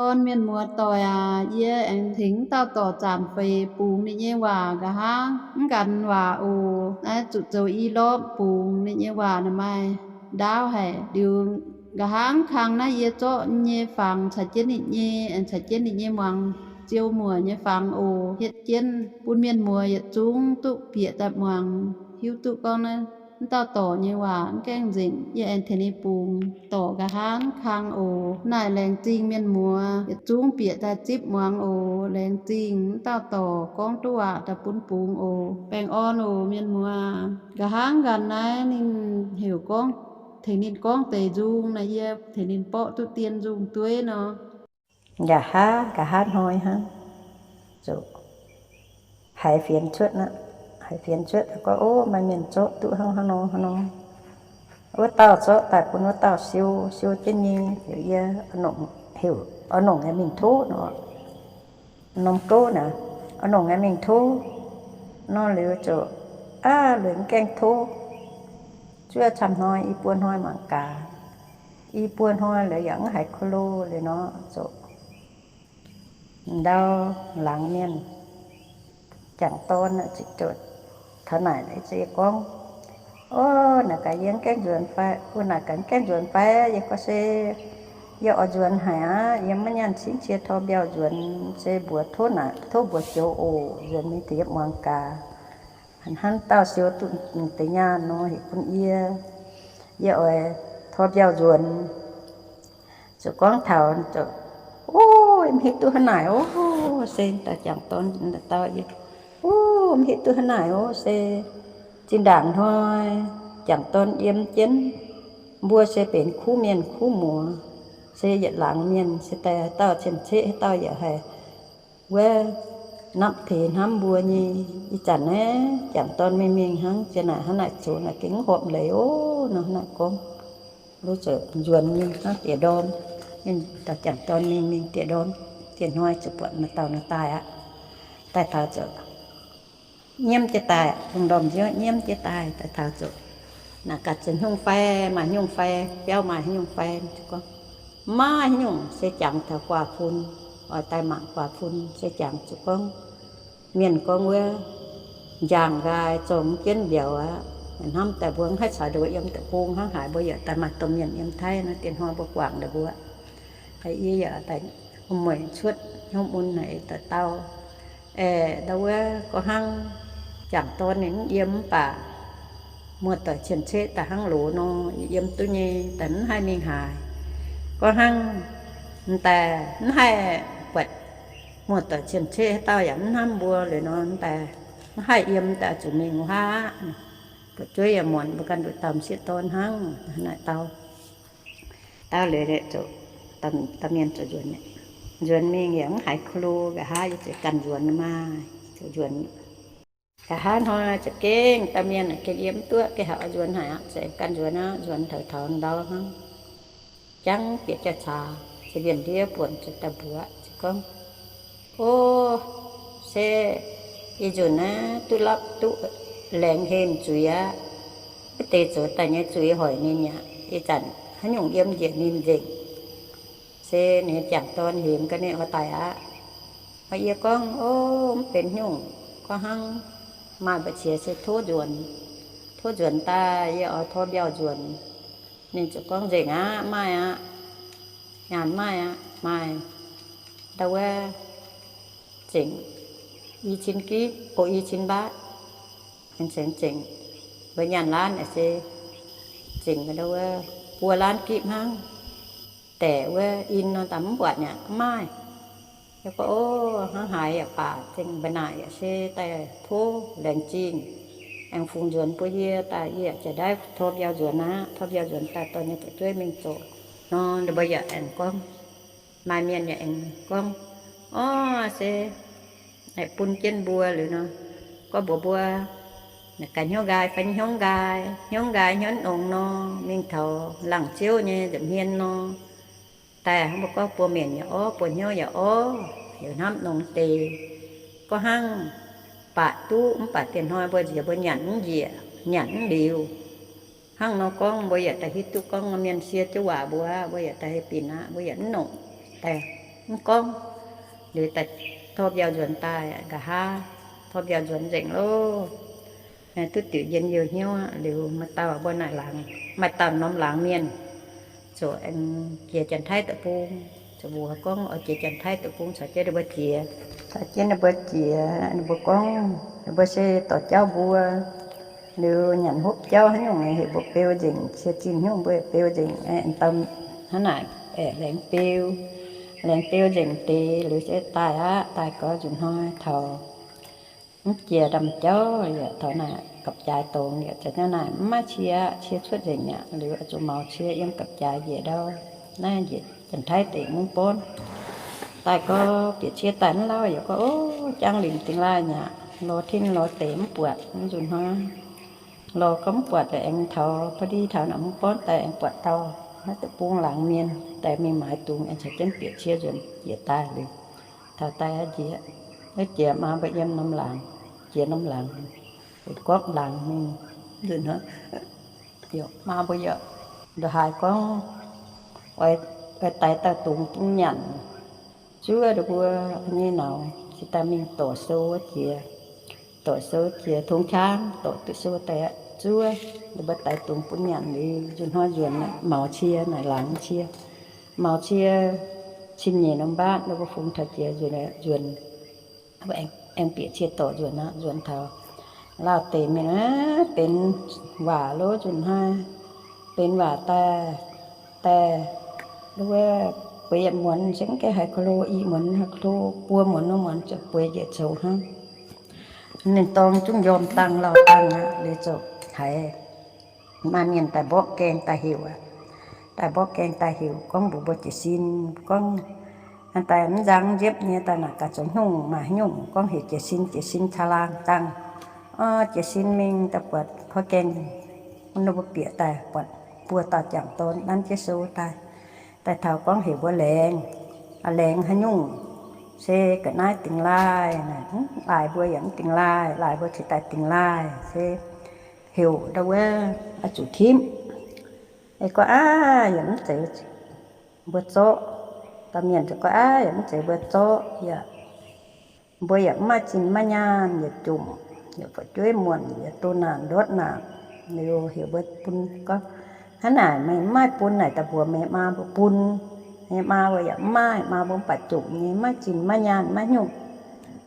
Dorn mienh muoz-doic aac, yie aengx tengx wuov dauh dorc zaanc feix bungx ninh nyei waac nqa'haav mv gan waac oc. Naaiv zuqc zoux i lorqc bungx ninh nyei waac naaic maaih ndaauv haic. Liuz nqa'haav kang naaiv yie zorqv nyei fangx caux jienv ninh nyei, aengx caux jienv ninh nyei muangx ziou muoc nyei fangx oc, hietv jienv bun mienh muoz yietc zungv duqv bieqc daaih muangx, hiuv duqv gorngv naaiv wuov dauh dorc nyei waac mv gaengh nzengc. Yie aengx tengx ninh bungx dorc nqa'haav kang oc. Naaic laengz zingh mienh muoz yietc zungv bieqc daaih zipv muangx oc. Laengz zingh wuov dauh dorc gorngv duqv waac daaih bun bungx oc. Baengh orn oc mienh muoz. Nqa'haav nqanc naaiv ninh heuc gorngv, tengx ninh gorngv deix nzung naaic, yie tengx ninh borqv duqv dien nzung dueiv nor. Nqa'haav, nqa'haav hnoi hnangv, zuqc haiz fienx cuotv aqv. Haiz fienx cuotv gorngv, ov, maaih mienh zorqv duqv hnangv haaix nor hnangv nor. Wuov dauh zorqv daaih bun wuov dauh siou, siou jienv nyei, heuc yie, heuc oix nongc aengx mingh tov nor. Norm gouv naaic, oix nongc aengx mingh tov nor liuz ziouc, aav, liuz mv gaengh tov. Zuov camv hnoi, i buo hnoi mangc gaax. I buo hnoi liuz yaac mv haiz ko lo liuz nor ziouc ndau laangz mienh jangc dorn ziouc taux naaic, ziouc gorngv, ov, naaic gaax yie mv gaengh nzuonx fai? Ov, naaic gaax mv gaengh nzuonx fai? Yie gorngv, se yie oix nzuonx haic aqv. Yie maiv nyaanh cingv cie tor mbiauh nzuonx, se mbuox tov naaic, tov mbuox joux oc. Nzuonx mingh deix yie muangx gaax, hnangv dauh siou duqv deix nyaanh nor, heuc bun yie, yie oix tor mbiauh nzuonx. Ziouc gorngv taux, ov, mv hiuv duqv hnangv naaic ov, se dauh jangc dorn dau, ov, mv hiuv duqv hnangv naaic ov, se zinh ndaangc hnoi jangc dorn yiem jienv, mbuo se benx kuv mienh kuv muoz, se yietc laangz mienh, se daaih haaix dauh cien-ceqv haaix dauh yaac haih wuov napv teix hnamv mbuo nyei. Ih zanc naaiv jangc dorn mingh mingh hnangv, ziang naaic hnangv naaic zoux naaic gengh mv horpc leiz ov nor, hnangv naaic gorngv. Luv ziouc nzuonx mingh hnangv diex ndorm. Ninh dauh jangc dorn mingh mingh diex ndorm, diex hnoi ziouc buatc maaih dauh nor daaih aqv. Daaih taux ziouc nyiemv jienv daaih, lungh ndorm nziouv nyiemv jienv daaih. Daaih taux ziouc, naaic gaax ziouc haaix nyungc fai, maaih haaix nyungc fai, biauv maaih haaix nyungc fai? Gorngv, maiv maaih haaix nyungc, se jangx taux guaax fun, oix daaih mangc guaax fun. Se jangx ziouc gorngv, mienh gorngv wuov, njang nqaai zorng jienv mbiauz aqv. Hnamv daaih mbuo mv haih caux nduov yiem deic-bung hnangv haaix, mbuo yaac daaih maaih domh mienh yiem Taiv nor, diex hnoi mbuo guangc ndau mbuo. Yie yaac daaih mueic cuotv hnyouv mun haic daaih dau, aeqv, ndau wuov gorngv hnangv jangc dorn ninh mv yiem mv baac muoz-doic cien-ceqv daaih hnangv loz nor, yie yiem duqv nyei, daaih mv haih mingh haaix. Gorngv hnangv daaih mv haih buatc muoz-doic cien-ceqv haaix dauh yaac mv hnamv mbuo liuz nor, daaih mv haih yiem, daaih zuqc mingh wuov aqv. Buatc zuov yaac muonc, mbuo ganh nduqc dauh m'sieqv dorn hnangv naaic dau. Dau liuz, dauh mienh ziouc nzuonx, nzuonx mingh yaac mv haiz ko lo, nqa'haav yie ziouc ganh nzuonx maah, ziouc nzuonx. Nqa'haav hnoi ziouc gengh dauh mienh gengh yiem mv duqv, gengh haiz oix nzuonx haic aqv, ziouc ganh nzuonx aqv. Nzuonx taux taux ndau hnangv, jangv bieqc jaax-caax, ziouc mbienc ndiev buonc ziouc daaih mbuox, ziouc gorngv, o, se ih nzunc naaiv duqv lapv duqv laengz heh zuiz aqv. Wuov deix zoux daaih nyei zuiz hoic ninh aqv. Ih zanc haaix nyungc yiem njiec ninh nzengc. Se ninh jangc dorn hemx ga'naaiv oix daic aqv. Yie gorngv, o, mv benx nyungc. Gorngv hnangv maaih mbu'ziex se tov nzuonx, tov nzuonx daaih yie oix tor mbiauh nzuonx. Ninh ziouc gorngv, nzengc aqv, maaih aqv. Nyaanh maaih aqv, maaih. Ndau wuov zengc i cin gipv, o, i cin mbaatv. Zengc, zengc, mbuo nyaanh laanv se zengc ndau wuov buo laanv gipv hnangv. Daeqc wuov in nor daaih mv buatc mi'aqv, mv maaih. Yie gorngv, o, hnangv haaix yaac baac, zengc mbu'naaic yaac se daaih tov laengz zingh aengx fungx nzuonx bun yie daaih, yie yaac jiex ndaiv tor mbiauh nzuonx aqv. Tor mbiauh nzuonx daaih dorh nyei fu'jueiv mingh zoux nor, ninh mbuo yaac aengx gorngv, maaih mienh yaac aengx gorngv, o, se bun jienv mbuo liuz nor, gorngv mbuox mbuo, naaic gaax hnyouv nqaai fai hnyouv nqaai, hnyouv nqaai hnyouv nongx nor, mingh taux laangz ziouv nyei nza'hmien nor, daaih hnangv mbuo gorngv buo mienh yaac orv, buo hnyouv yaac orv, heuc hnamv nongx deix. Gorngv hnangv baac duqv mv baac diex hnoi mbuo njiec mbuo nyanc mv njiec, nyanc mv liuz. Hnangv nor gorngv mbuo yaac daaih hiuv duqv gorngv mienh sie jienv waac mbuo, mbuo yaac daaih haih binc aqv, mbuo yaac mv nongc daaih mv gorngv. Liuz daaih tov mbiauh nzuonx daaih nqa'haav, tov mbiauh nzuonx nzengc loh. Duqv diuc njien-youh hnyouv liuz, maaih dauh mbuo naaic laangz, maaih dauh norm laangz mienh ziouc aengx jiex Janx-Taiv deic-bung. Ziouc mbuox gorngv oix jiex Janx-Taiv deic-bung caux jienv ninh mbuo jiex. Caux jienv ninh mbuo jiex, ninh mbuo gorngv, ninh mbuo se dorh jauv mbuo. Liuz nyanc hopv jauv haaix nyungc heuc mbuo beu nzengc, cie zinh hnyouv mbuo beu nzengc. Dauh hnangv naaic aengx laengz beu, laengz beu nzengc deix liuz se daaih aqv. Daaih gau nzunc hnoi taux mv jiex ndaamv-jauv yaac taux naaic gapv-jaaix dongz yaac za'gengh naaic mv maaih cie, cie cuotv nzengc mi'aqv. Liuz oix zuqc maux cie yiem gapv-jaaix njiec ndau, naaiv njiec Janx-Taiv deic-bung bornv. Daaih gau bieqc cie daaih mv lauh yaac gorngv, ov, jangx limc dingx laaih mi'aqv, lorz tin lorz deic mv buatc. Nzunc hnoi lorz gorngv mv buatc aengx taux ba'di taux naaic mv bornv daaih aengx buatc dauh naaiv deic-bung laangz mienh daaih mingh maaiz dungz aengx caux jienv bieqc cie nzuonx jiex daaih liuz, taux daaih njiec, wuov jiex maa mbuo yiem norm laangz, jiex norm laangz, gorngv laangz mingh. Nzunc hnoi maa mbuo yaac ndongc haaix gorngv oix daix dauh dungz bun nyanc. Zuov ndau mbuo nyei nauz se daaih mingh dorc sou wuov jiex. Dorc sou jiex tong qangv dorc duqv sou daaih zuov, ndau mbuo daix dungz bun nyanc liuz nzunc hnoi nzuonx maux cie naaic laangz cie. Maux cie cin nyeic norm mbaatv ndau mbuo fungx taux jiex nzuonx, aengx bieqc cie dorc nzuonx aqv. Nzuonx taux lauh deix mienh aqv, benx waac lov nzunc hnoi, benx waac daaih, daaih, wuov, bueix yietc muonz se mv gaengh haiz ko lo, i muonz haiz ko lo, buo muonz wuov muonz ziouc bueix njiec zoux hnangv. Ninh dorng zungv njormh dangh lauh dangh aqv. Liuz ziouc haiz maaih mienh daaih mborqv gaengh daaih heuc aqv. Daaih mborqv gaengh daaih heuc gorngv mbuox mbuo jiez sin, gorngv daaih mv nzang nziepv nyei daaih naaic gaax zoux haaix nyungc maaih haaix nyungc, gorngv heuc jiez sin, jiez sin caangh laangh dangh. Ov, jiez sin mingh daaih buatc porv gaengh, ninh mbuo bieqc daaih buatc buo dauh jangc dorn nanv jienv sou daaih. Daaih taux gorngv heuc mbuo laengz, laengz haaix nyungc, se ga'naaiv dingx laaih, laaih mbuo yaac mv dingx laaih, laaih mbuo cingx daaih dingx laaih, se heuc ndau wuov oix zuqc tipv. Gorngv aav, yaac mv zeiz mbuo zorqv. Dauh mienh ziouc gorngv aav, yaac mv zeiz mbuo zorqv, yaac mbuo yaac mv maaih zinh maiv nyaanh, yaac jomc, yaac fu'jueiv muonc, yaac doh naanc ndortv naanc. Liuz heuc mbuo bun, gorngv hnangv naaic meih mv maaih bun naaic daaih mbuox meih maa mbuo bun. Meih maa mbuo yaac mv maaih, maa mbuo mv baac jomc nyei, maiv zinh maiv nyaanh maiv nyungc.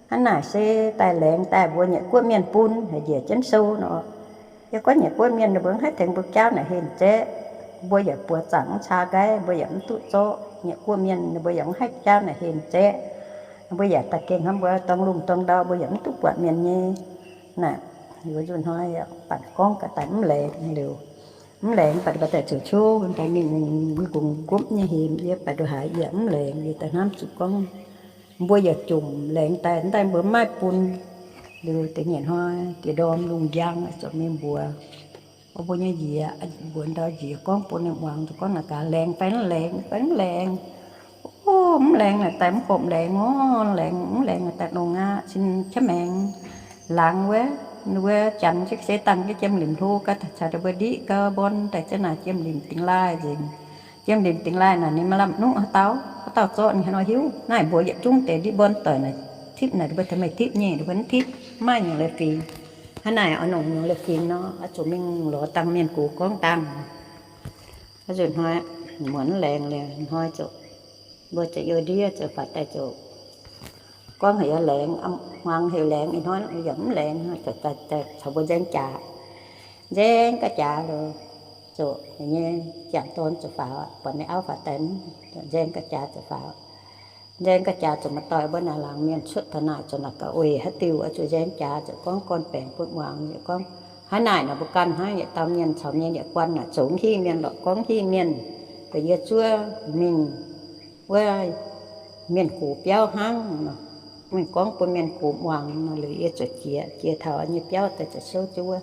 Hnangv naaic se daaih laengz daaih mbuo nyei guoqv mienh bun, heuc njiec jienv sou nor. Yie gorngv nyei guoqv mienh ninh mbuo mv haih tengx mbuo jaauv naaic henh zaeqv. Mbuo yaac buoz zaangc mv caa nqaiv, mbuo yaac mv duqv zorqv. Nyei guoqv mienh ninh mbuo yaac mv haih jaauv naaic henh zaeqv. Mbuo yaac daaih gengh hnamv mbuo dorng lungh dorng ndau, mbuo yaac mv duqv buatc mienh nyei. Naaic, nzunc hnoi banc gorngv ga'daaih mv laengz liuz, mv laengz baac daaih ziouc ciouv daaih mingh ngongh nqopv nyei hemx. Yie baac ndongc haaix yie mv laengz, yie daaih hnamv zuqc gorngv mbuo yaac jomc laengz daaih, daaih mbuo mv maaih bun. Liuz da'nyeic hnoi diex ndorm lungh njang ziouc mingh mbuox mbuo nyei njiec, mbuox ndau njiec gorngv bun ninh muangx, gorngv naaic gaax, laengz fai mv laengz, fai mv laengz. Ov, mv laengz naaic daaih mv horpc laengz orv. Laengz, mv laengz naaic daaih nongx aqv. Cin qaqv maengx laangz wuov, wuov janx se dangh jienv jiem limc hlo gau, caux deix mbuo ndiqv gau, mborn daaih jienv naaic jiem limc dingx laaih nzengc. Jiem limc dingx laaih naaic ninh maaih lamh nuqv haaix dauh, haaix dauh zorqv ninh haaix nor hiuv. Naaiv mbuox yietc zungv deix ndiqv mborn doic naaic tipv naaic, ninh mbuo tengx meih tipv nyei, ninh mbuo mv tipv, mv maaih nyungc leiz-fingx. Hnangv naaic oix nongc nyungc leiz-fingx nor, oix zuqc mingh lorz dangh mienh gox gorngv dangh. Nzunc hnoi muonz mv laengz liuz hnoi ziouc, mbuo ziouc youh ndiev ziouc faaux daaih ziouc gorngv heuc laengz, hmuangx heuc laengz, ih hnoi yaac mv laengz, caux mbuo nzaeng jaax. Nzaeng ga'jaax liuz, ziouc nyei jangc dorn ziouc faaux, buatc ninh auv faaux daaih, nzaeng ga'jaax ziouc faaux. Nzaeng ga'jaax ziouc maaih dauh mbuo naaic laangz mienh cuotv taux naaic ziouc naaic gaax, oix haaix diuc oix zuqc nzaeng jaax? Ziouc gorngv gorn-baengx bun muangx. Ziouc gorngv, hnangv naaic naaic mbuo ganh hnangv yietc dauh mienh caux mienh yietc guanh naaic, zoux mv hingh mienh lorqc, gorngv hingh mienh. Da'yie zuov mingh wuov mienh gox biauv hnangv nor, mingh gorngv bun mienh gox muangx nor. Liuz yie ziouc jiex, jiex taux nyei biauv daaih ziouc souv zuov.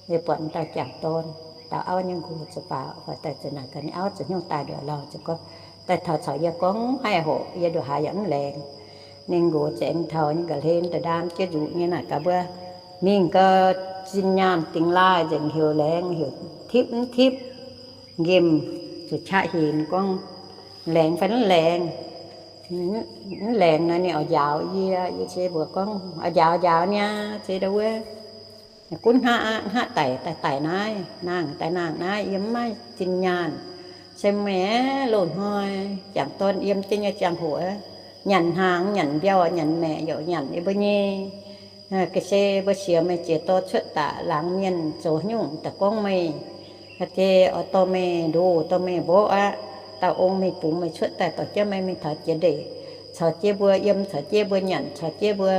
Yie buatc dauh jangc dorn, dauh auv nyei nqox ziouc faaux, faaux daaih ziouc naaic gaax ninh auv ziouc hnyouv daaih nduqc lauh ziouc gorngv, daaih taux caux yie gorngv haih horqc, yie nduqc haaix yaac mv laengz. Ninh nqox ziouc aengx taux nyei ga'hlen da'ndaam jienv nzuqc nyei naaic gaax mbuo, mingh gau, zinh nyaanh dingx laaih nzengc, heuc laengz heuc tipv mv tipv. Nqemh zuqc qaqv hinc gorngv, laengz fai mv laengz? Mv laengz nor ninh oix njaaux yie, yie se mbuox gorngv, Oix njaaux, njaaux niaa, se ndau wuov gunv hngaqv aqv, hngaqv daic daaih daic naaiv, nangh daaih nangh naaiv, yie mv maaih zinh nyaanh. Se meih aeqv, loz-hnoi jangc dorn yiem jienv nyei ziangh hoc, nyanc hnaangx, nyanc mbiauh, nyanc maeqc, yaac nyanc yie mbuo nyei ga'sie mbuo siec meih jiex dorh cuotv daaih laangz mienh zoux haaix nyungc daaih gorngv meih, haaix deix oix dorh meih ndoh, dorh meih mborqv aqv. Dauh ong mingh bungx meih cuotv daaih dorh jienv meih mingh taux jiex ndeic, caux jienv mbuo yiem, caux jienv mbuo nyanc, caux jienv mbuo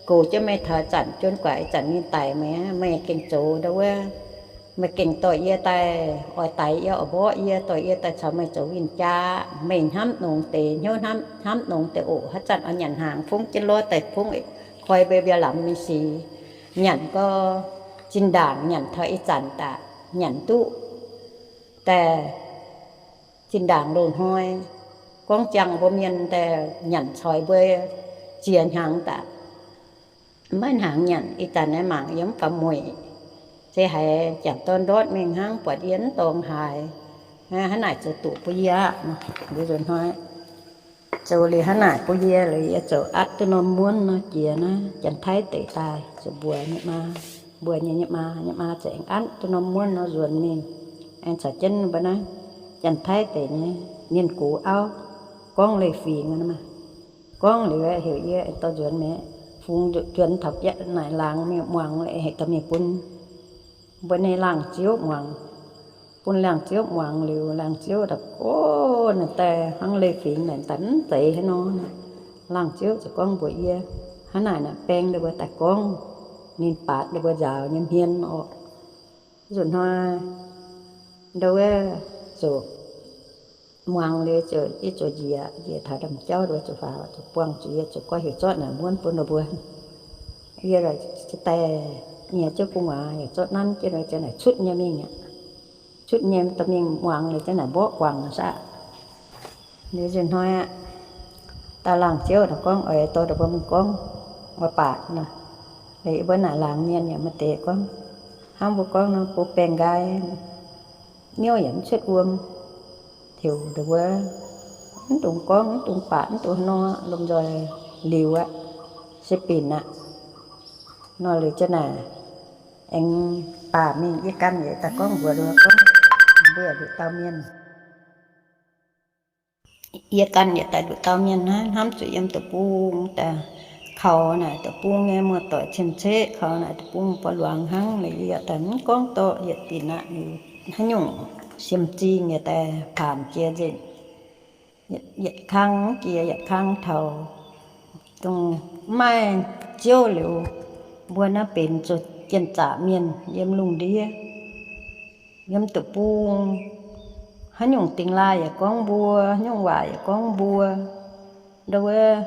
goux jienv meih taux zanc juon guaaic zanc ninh daic meih, meih gengh zoux ndau wuov. Meih gengh dorh yie daaih, oix daix yie, oix mborqv yie, dorh yie daaih caux meih zoux win-jaa. Meih hnamv nongx deix, hnyouv hnamv, hnamv nongx deix oc. Haaix zanc oix nyanc hnaangx, fongv jienv lorz daaih fongv, koi mbuo mbiauz lamz mingh sic. Nyanc gau, zinh ndaangc nyanc taux ih zanc daaih nyanc duqv daaih, zinh ndaangc loz-hnoi gorngv ziangh mbuo mienh daaih nyanc coix mbuo ziex hnyangx daaih, maiv hnaangx nyanc. Ih zanc naaiv mangc yie mv faaux mueic, se haiz jangc dorn ndortv mingh hnangv, buatc yie mv dorngx haaix. Hnangv naaic zoux doqc bun yie aqv. Liuz nzunc hnoi zoux liuz hnangv naaic bun yie, liuz yie ziouc atv duqv norm muonv nor jiex naaiv Janx-Taiv deic daaih, ziouc mbuox nyei maa, mbuox nyei nyei maa, nyei maa ziouc aengx atv duqv norm muonv nor nzuonx mingh, aengx caux jienv mbuo naaiv Janx-Taiv deic nyei mienh gox auv gorngv leiz-fingx. Gorngv liuz heuc yie aengx dorh nzuonx mi'aqv. Fungx nzuonx taux biauv naaic laangz mingh muangx, heuc dorh mingh bun mbuo nyei laangh ziouv muangx. Bun laangh ziouv muangx liuz, laangh ziouv daaih, O, naaic daaih hnangv leiz-fingx naaic daaih mv zeiz haaix nor. Laangh ziouv ziouc gorngv mbuox yie, Hnangv naaic naaic baeng ninh mbuo daaih gorngv ninh baatc ninh mbuo nzaaux nyei hmien oc. Nzunc hnoi ndau wuov ziouc muangx liuz ziouc, yie ziouc njiec, njiec taux ndaamv-jauv ndau wuov ziouc faaux, ziouc buangh zuqc yie, ziouc gorngv, Heuc zorqv naaic muonv bun ninh mbuo. Yie daaih nyiex jienv gu'nguaaz yaac zorqv nanv jienv, naaic cutv nyei mingh aqv. Cutv nyei dorh mingh muangx liuz jienv naaic mborqv guangc saah. Liuz nzunc hnoi aqv, dauh laangh ziouv naaic gorngv, Oix dorh ninh mbuo mingh gorngv, oix baatc nor. Liuz yie mbuo naaic laangz mienh yaac maaih deix gorngv, Hnangv mbuo gorngv nor, go baengh nqaai, niouv yaac mv cuotv wuom, heuc ndau wuov, Mv dungx gorngv, mv dungx baatc, mv dungx haaix nor, lomh nzoih liuz aqv, se binc aqv. Nor liuz jienv naaic aengx baac mingh, yie ganh yaac daaih gorngv mbuox ninh mbuo gorngv, Mbuo nduqc dauh mienh. Yie ganh yaac daaih nduqc dauh mienh hnangv, hnamv zuqc yiem deic-bung daaih kaux naaic deic-bung nyei muoz-doic cien-ceqv, kaux naaic deic-bung buo luangz hnangv. Liuz yie yaac daaih mv gorngv dorqc, yietc dinc aqv. Liuz haaix nyungc siemv-zingh yaac daaih baamz jiex nzengc. Yietc kang jiex yietc kang taux, dongh mv maaih ziouv liuz, mbuo naaiv benx zoux jien-zaqc mienh yiem lungh ndiev. Yiem deic-bung, haaix nyungc dingx laaih yaac gorngv mbuo, haaix nyungc waac yaac gorngv mbuo. Ndau wuov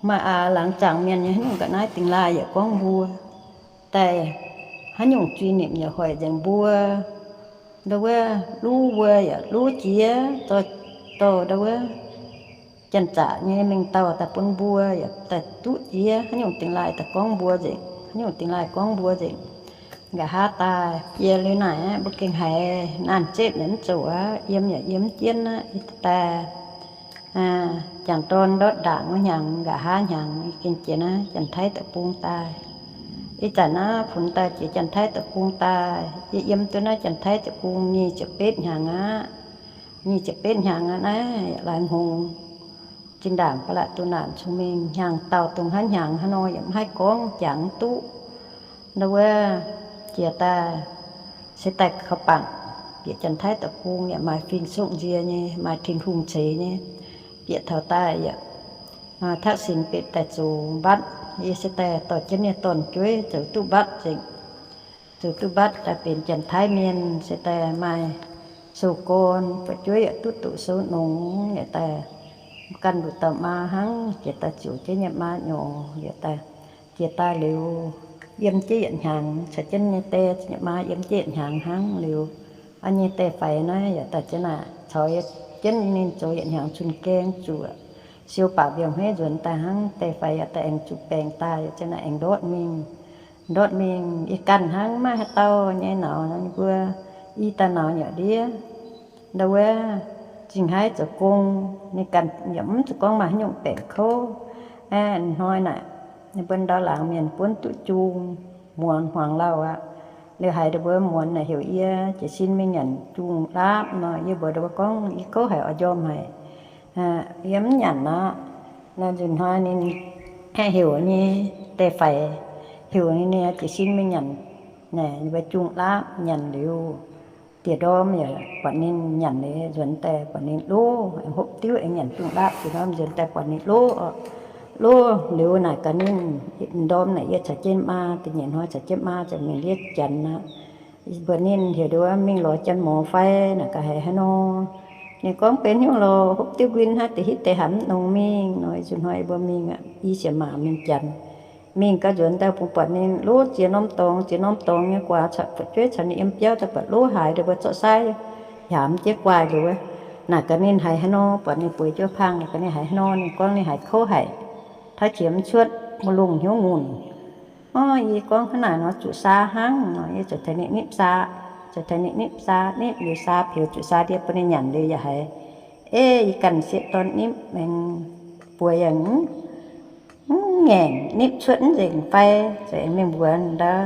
maaih aax laangz zaangc mienh nyei, haaix nyungc ga'naaiv dingx laaih yaac gorngv mbuo. Daaih haaix nyungc zuiz-nimc yaac hoic nzengc mbuo. Ndau wuov luv mbuo yaac luv jiex, dorh ndau wuov janx-zaqc nyei mengh dauh daaih bun mbuo yaac daaih duqv jiex. Haaix nyungc dingx laaih daaih gorngv mbuo nzengc, haaix nyungc dingx laaih gorngv mbuo nzengc. Nqa'haav daaih jiex liuz naaic aqv, mbuo gengh haiz naanc zepv yaac mv zuqc aqv, yiem yaac yiem mv jienv aqv. Daaih jangc dorn ndortv ndaangc wuov hnyangx, nqa'haav hnyangx gengh jiex naaiv Janx-Taiv deic-bung daaih. Ih zanc naaiv funx daaih jiex Janx-Taiv deic-bung daaih, yie yiem duqv naaiv Janx-Taiv deic-bung nyic ziepc betv hnyangx aqv. Nyic ziepc betv hnyangx aqv naaiv, laaix hngongx zinh ndaangc ba'laqc duqv naanc cong-mengh, hnyangx dauh dongh haaix hnyangx haaix nor yaac mv haih gorngv, jangx mv duqv. Ndau wuov jiex daaih se daaih kaux bangc bieqc Janx-Taiv deic-bung yaac maaih fing-sokv nzie nyei, maaih Tin-Hungh ceix nyei. Bieqc taux daaih yaac ทักษิณ bieqc daaih zoux mbatv, yie se daaih dorh jienv ninh dorn-jueiv zoux duqv mbatv nzengc. Zoux duqv mbatv daaih benx Janx-Taiv mienh se daaih maaih sou-gorn, fu'jueiv yaac duqv doqc sou nongx, yaac daaih ganh nduqc dauh maa hnangv, jiex daaih ziouc jienv nyei maa nyorx, yaac daaih jiex daaih liuz, yiem jienv yietc hnyangx caux jienv nyei die nyei maa yiem jienv yietc hnyangx hnangv liuz, an nyei die faix naaiv yaac daaih jienv naaic caux jienv ninh zoux yietc hnyangx cun-gaeng zuoqc, siou baac mbiauz-hmeiv nzuonx daaih hnangv. Die faix yaac daaih aengx zuqc baengc daaih, yaac jienv naaic aengx ndortv mingh. Ndortv mingh yie ganh hnangv, maiv maaih haaix dauh nyei nauz, ninh mbuo i daaih nauz nyei ndiev. Ndau wuov Zingh haiv zoux gong, ninh ganh yaac mv zuqc gorngv maaih haaix nyungc baengc kouv. Hnoi naaic, ninh mbuo ndau laangz mienh buonv duqv jung, muangx hmuangx lauh aqv. Liuz haiz ninh mbuo muonz naaic heuc yie jiez sin mingh nyanc jung laapv nor, yie mbuox ninh mbuo gorngv, yie kouv haic oix njormh haic, yie mv nyanc aqv. Nor nzunc hnoi ninh aengx heuc nyei, deix faix heuc ninh, ninh jiez sin mingh nyanc, naaic ninh mbuo jung laapv nyanc liuz, dieh ndorm yaac buatc ninh nyanc liuz nzuonx daaih buatc ninh lov, aengx hopv diuv aengx nyanc jung laapv dieh ndorm nzuonx daaih buatc ninh lov. Lov liuz naaic gaax ninh, ndorm naaic yie caux jienv maa, da'nyeic hnoi caux jienv maa ziouc mingh ndiev janx aqv. Mbuox ninh heuc ninh mbuo mingh lorz janx-mor fai naaic gaax haiz haaix nor. Ninh gorngv benx hnyouv lorz hopv diuv nquin hnangv, deix hitv deix hanc mv nongx mingh nor. Nzunc hnoi yie mbuo mingh aqv, i siec maac mingh janx. Mingh gau nzuonx daaih bun buatc ninh lov ziex norm dorngx, ziex norm dorngx nyei guaax, fu'jueiv caux ninh yiem biauv daaih buatc lov haaix, ninh mbuo zorqv saaiv hiaamx jienv guaaih liuz wuov. Naaic gaax ninh haiz haaix nor, buatc ninh bueix jienv pang, naaic gaax ninh haiz haaix nor. Ninh gorngv ninh haiz kouv haic, tov qiex mv cuotv, mbuo lungh hnyouv ngunc. Orv, yie gorngv hnangv naaic nor zuqc saa hnangv nor, yie ziouc tengx ninh nipv saa, ziouc tengx ninh nipv saa, nipv liuz saa peux zuqc saa ndie bun ninh nyanc liuz yaac haiz, ei, yie ganh sieqv dorn nipv aengx bueix yaac mv ngaengc, nipv cuotv mv nzengc fai, ziouc aengx mingh mbuox ndau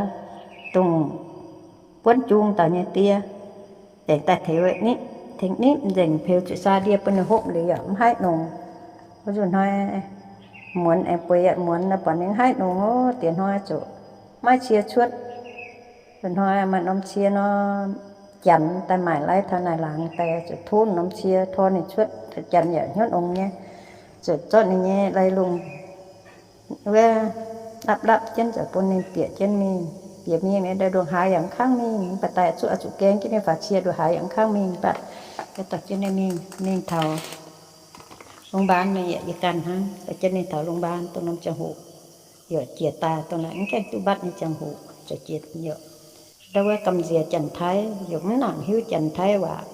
dongh buonv jung dauh nyei die, aengx daaih tengx nipv, tengx nipv nzengc peux zuqc saa ndie bun ninh hopv liuz yaac mv haih nongx. Wuov nzunc hnoi muonz aengx bueix yietc muonz nor, buatc ninh mv haih nongx, dieh hnoi ziouc maiv cie cuotv. Nzunc hnoi maaih norm cie nor, janx daaih maaic lai taux naaic laangz daaih ziouc tov norm cie tor ninh cuotv. Janx yaac hnyouv nongx nyei, ziouc zorqv ninh nyei lai lungh wuov lapv lapv jienv ziouc bun ninh bieqc jienv mingh. Bieqc mingh liuz, ndongc haaix yaac mv kangv mingh, mv baac daaih zuqc, zuqc gaeng jienv ninh faaux cie, ndongc haaix yaac mv kangv mingh. Mv baac dorh jienv ninh mingh, mingh taux โรงพยาบาล ninh yaac yie ganh hnangv, dorh jienv ninh taux โรงพยาบาล dongh norm ziangh hoc, yaac jiex daaih dongh naaic mv gaengh duqv mbatv nyei ziangh hoc ziouc jiex yaac. Ndau wuov gamh nziex Janx-Taiv, yaac mv nangc hiuv Janx-Taiv waac.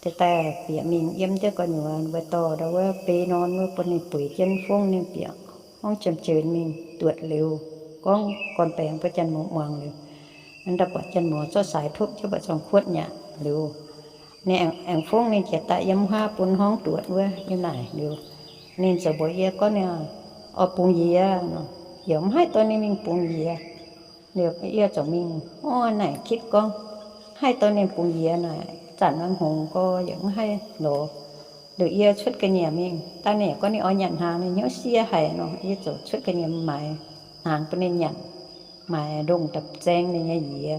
Deix daaih bieqc mingh yiem jienv gu'nyuoz, ninh mbuo dorh ndau wuov bei norm wuov bun ninh bueix jienv fongv ninh bieqc, hngongx jiem-jiex mingh duotv liuz, gorngv gorn-baengx bun janx-muoz muangx liuz, ndau buatc janx-muoz zorqv saaix topv jienv buatc zorng-kuotv nyaqc liuz, ninh aengx fongv ninh jiex daaih yiem haav bun hngongx duotv wuov yiem naaic liuz, ninh ziouc mbuox yie gorngv ninh oix bungx yie nor, yaac mv haih dorh ninh mingh bungx yie. Liuz yie ziouc mingh, orv, naaic kitv gorngv haih dorh ninh bungx yie naaic, zanc naaiv hngongx gorx yaac mv haih lorz. Liuz yie cuotv ga'nyiec mingh, dangh ninh gorngv ninh oix nyanc hnaangx, ninh hnyouv sie haic nor, yie ziouc cuotv ga'nyiec maaiz hnaangx bun ninh nyanc, maaiz ndongh daaih zaeng ninh nyei yie.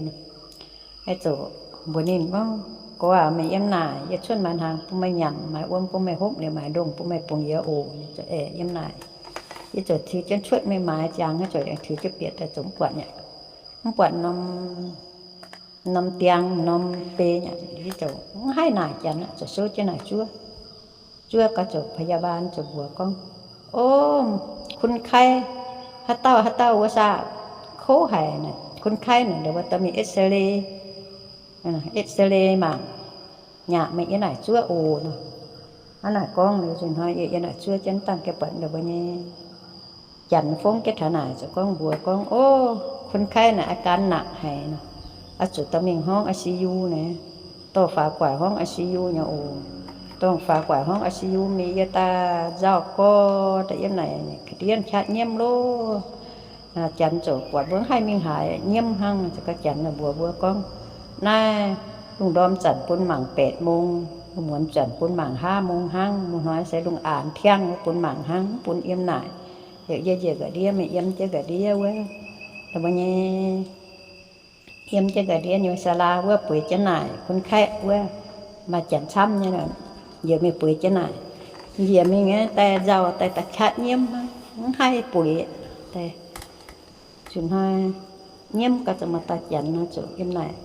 Yie ziouc mbuox ninh gorngv, Gorx aac, meih yiem naaic, yie cuotv maaiz hnaangx bun meih nyanc, maaiz wuom bun meih hopv, liuz maaiz ndongh bun meih bungx yie oc. Ninh ziouc aengx yiem naaic. Yie ziouc tiux jienv cuotv mingh maaiz ziangx, ziouc aengx tiux jienv bieqc daaih ziouc mv buatc nyei, mv buatc norm, norm diang norm bei nyei. Yie ziouc mv haih naaic janx aqv, ziouc souv jienv naaic zuov. Zuov gau ziouc พยาบาล ziouc mbuox gorngv, O, คนไข้, haaix dauh haaix dauh wuov saah, kouv haic naaic. คนไข้ naaic ndau wuov dorh mingh เอ็กซเรย์ เอ็กซเรย์ mangc, nyaah meih yiem naaic zuov oc nor. Hnangv naaic gorngv liuz, nzunc hnoi yie yiem naaic zuov jienv dangh ga'buatc ndau wuov nyei janx fongv jienv taux naaic ziouc gorngv mbuox gorngv, O, คนไข้ naaic อาการหนัก haic nor, oix zuqc dorh mingh hngongx I C U naaic, dorh faaux guaix hngongx I C U nyei oc. Dorh faaux guaix hngongx I C U mingh, yie daaih nzauh gorx daaih yiem naaic ga'ndiev qaqv nyiemv loh. Janx ziouc buatc mbuo mv haih mingh haaix, nyiemv hnangv. Ziouc gau janx mbuox mbuo gorngv, Naaiv lungh ndorm zanc bun mangc แปดโมง, lungh muonz zanc bun mangc ห้าโมง hnangv. Muoz-hnoi se lungh aanx tiangv bun mangc hnangv, mv bun yiem naaic. Yie njiec ga'ndiev, meih yiem jienv ga'ndiev wuov, mbuo nyei yiem jienv ga'ndiev nyei ศาลา wuov bueix jienv naaic คนไข้ wuov, maaih janx camv nyei, njiec mingh bueix jienv naaic. Njiec mingh daaih nzauh daaih da'qaqv nyiemv, mv haih bueix. Daaih zuqc hnoi nyiemv gau ziouc maaih dauh janx nor ziouc yiem naaic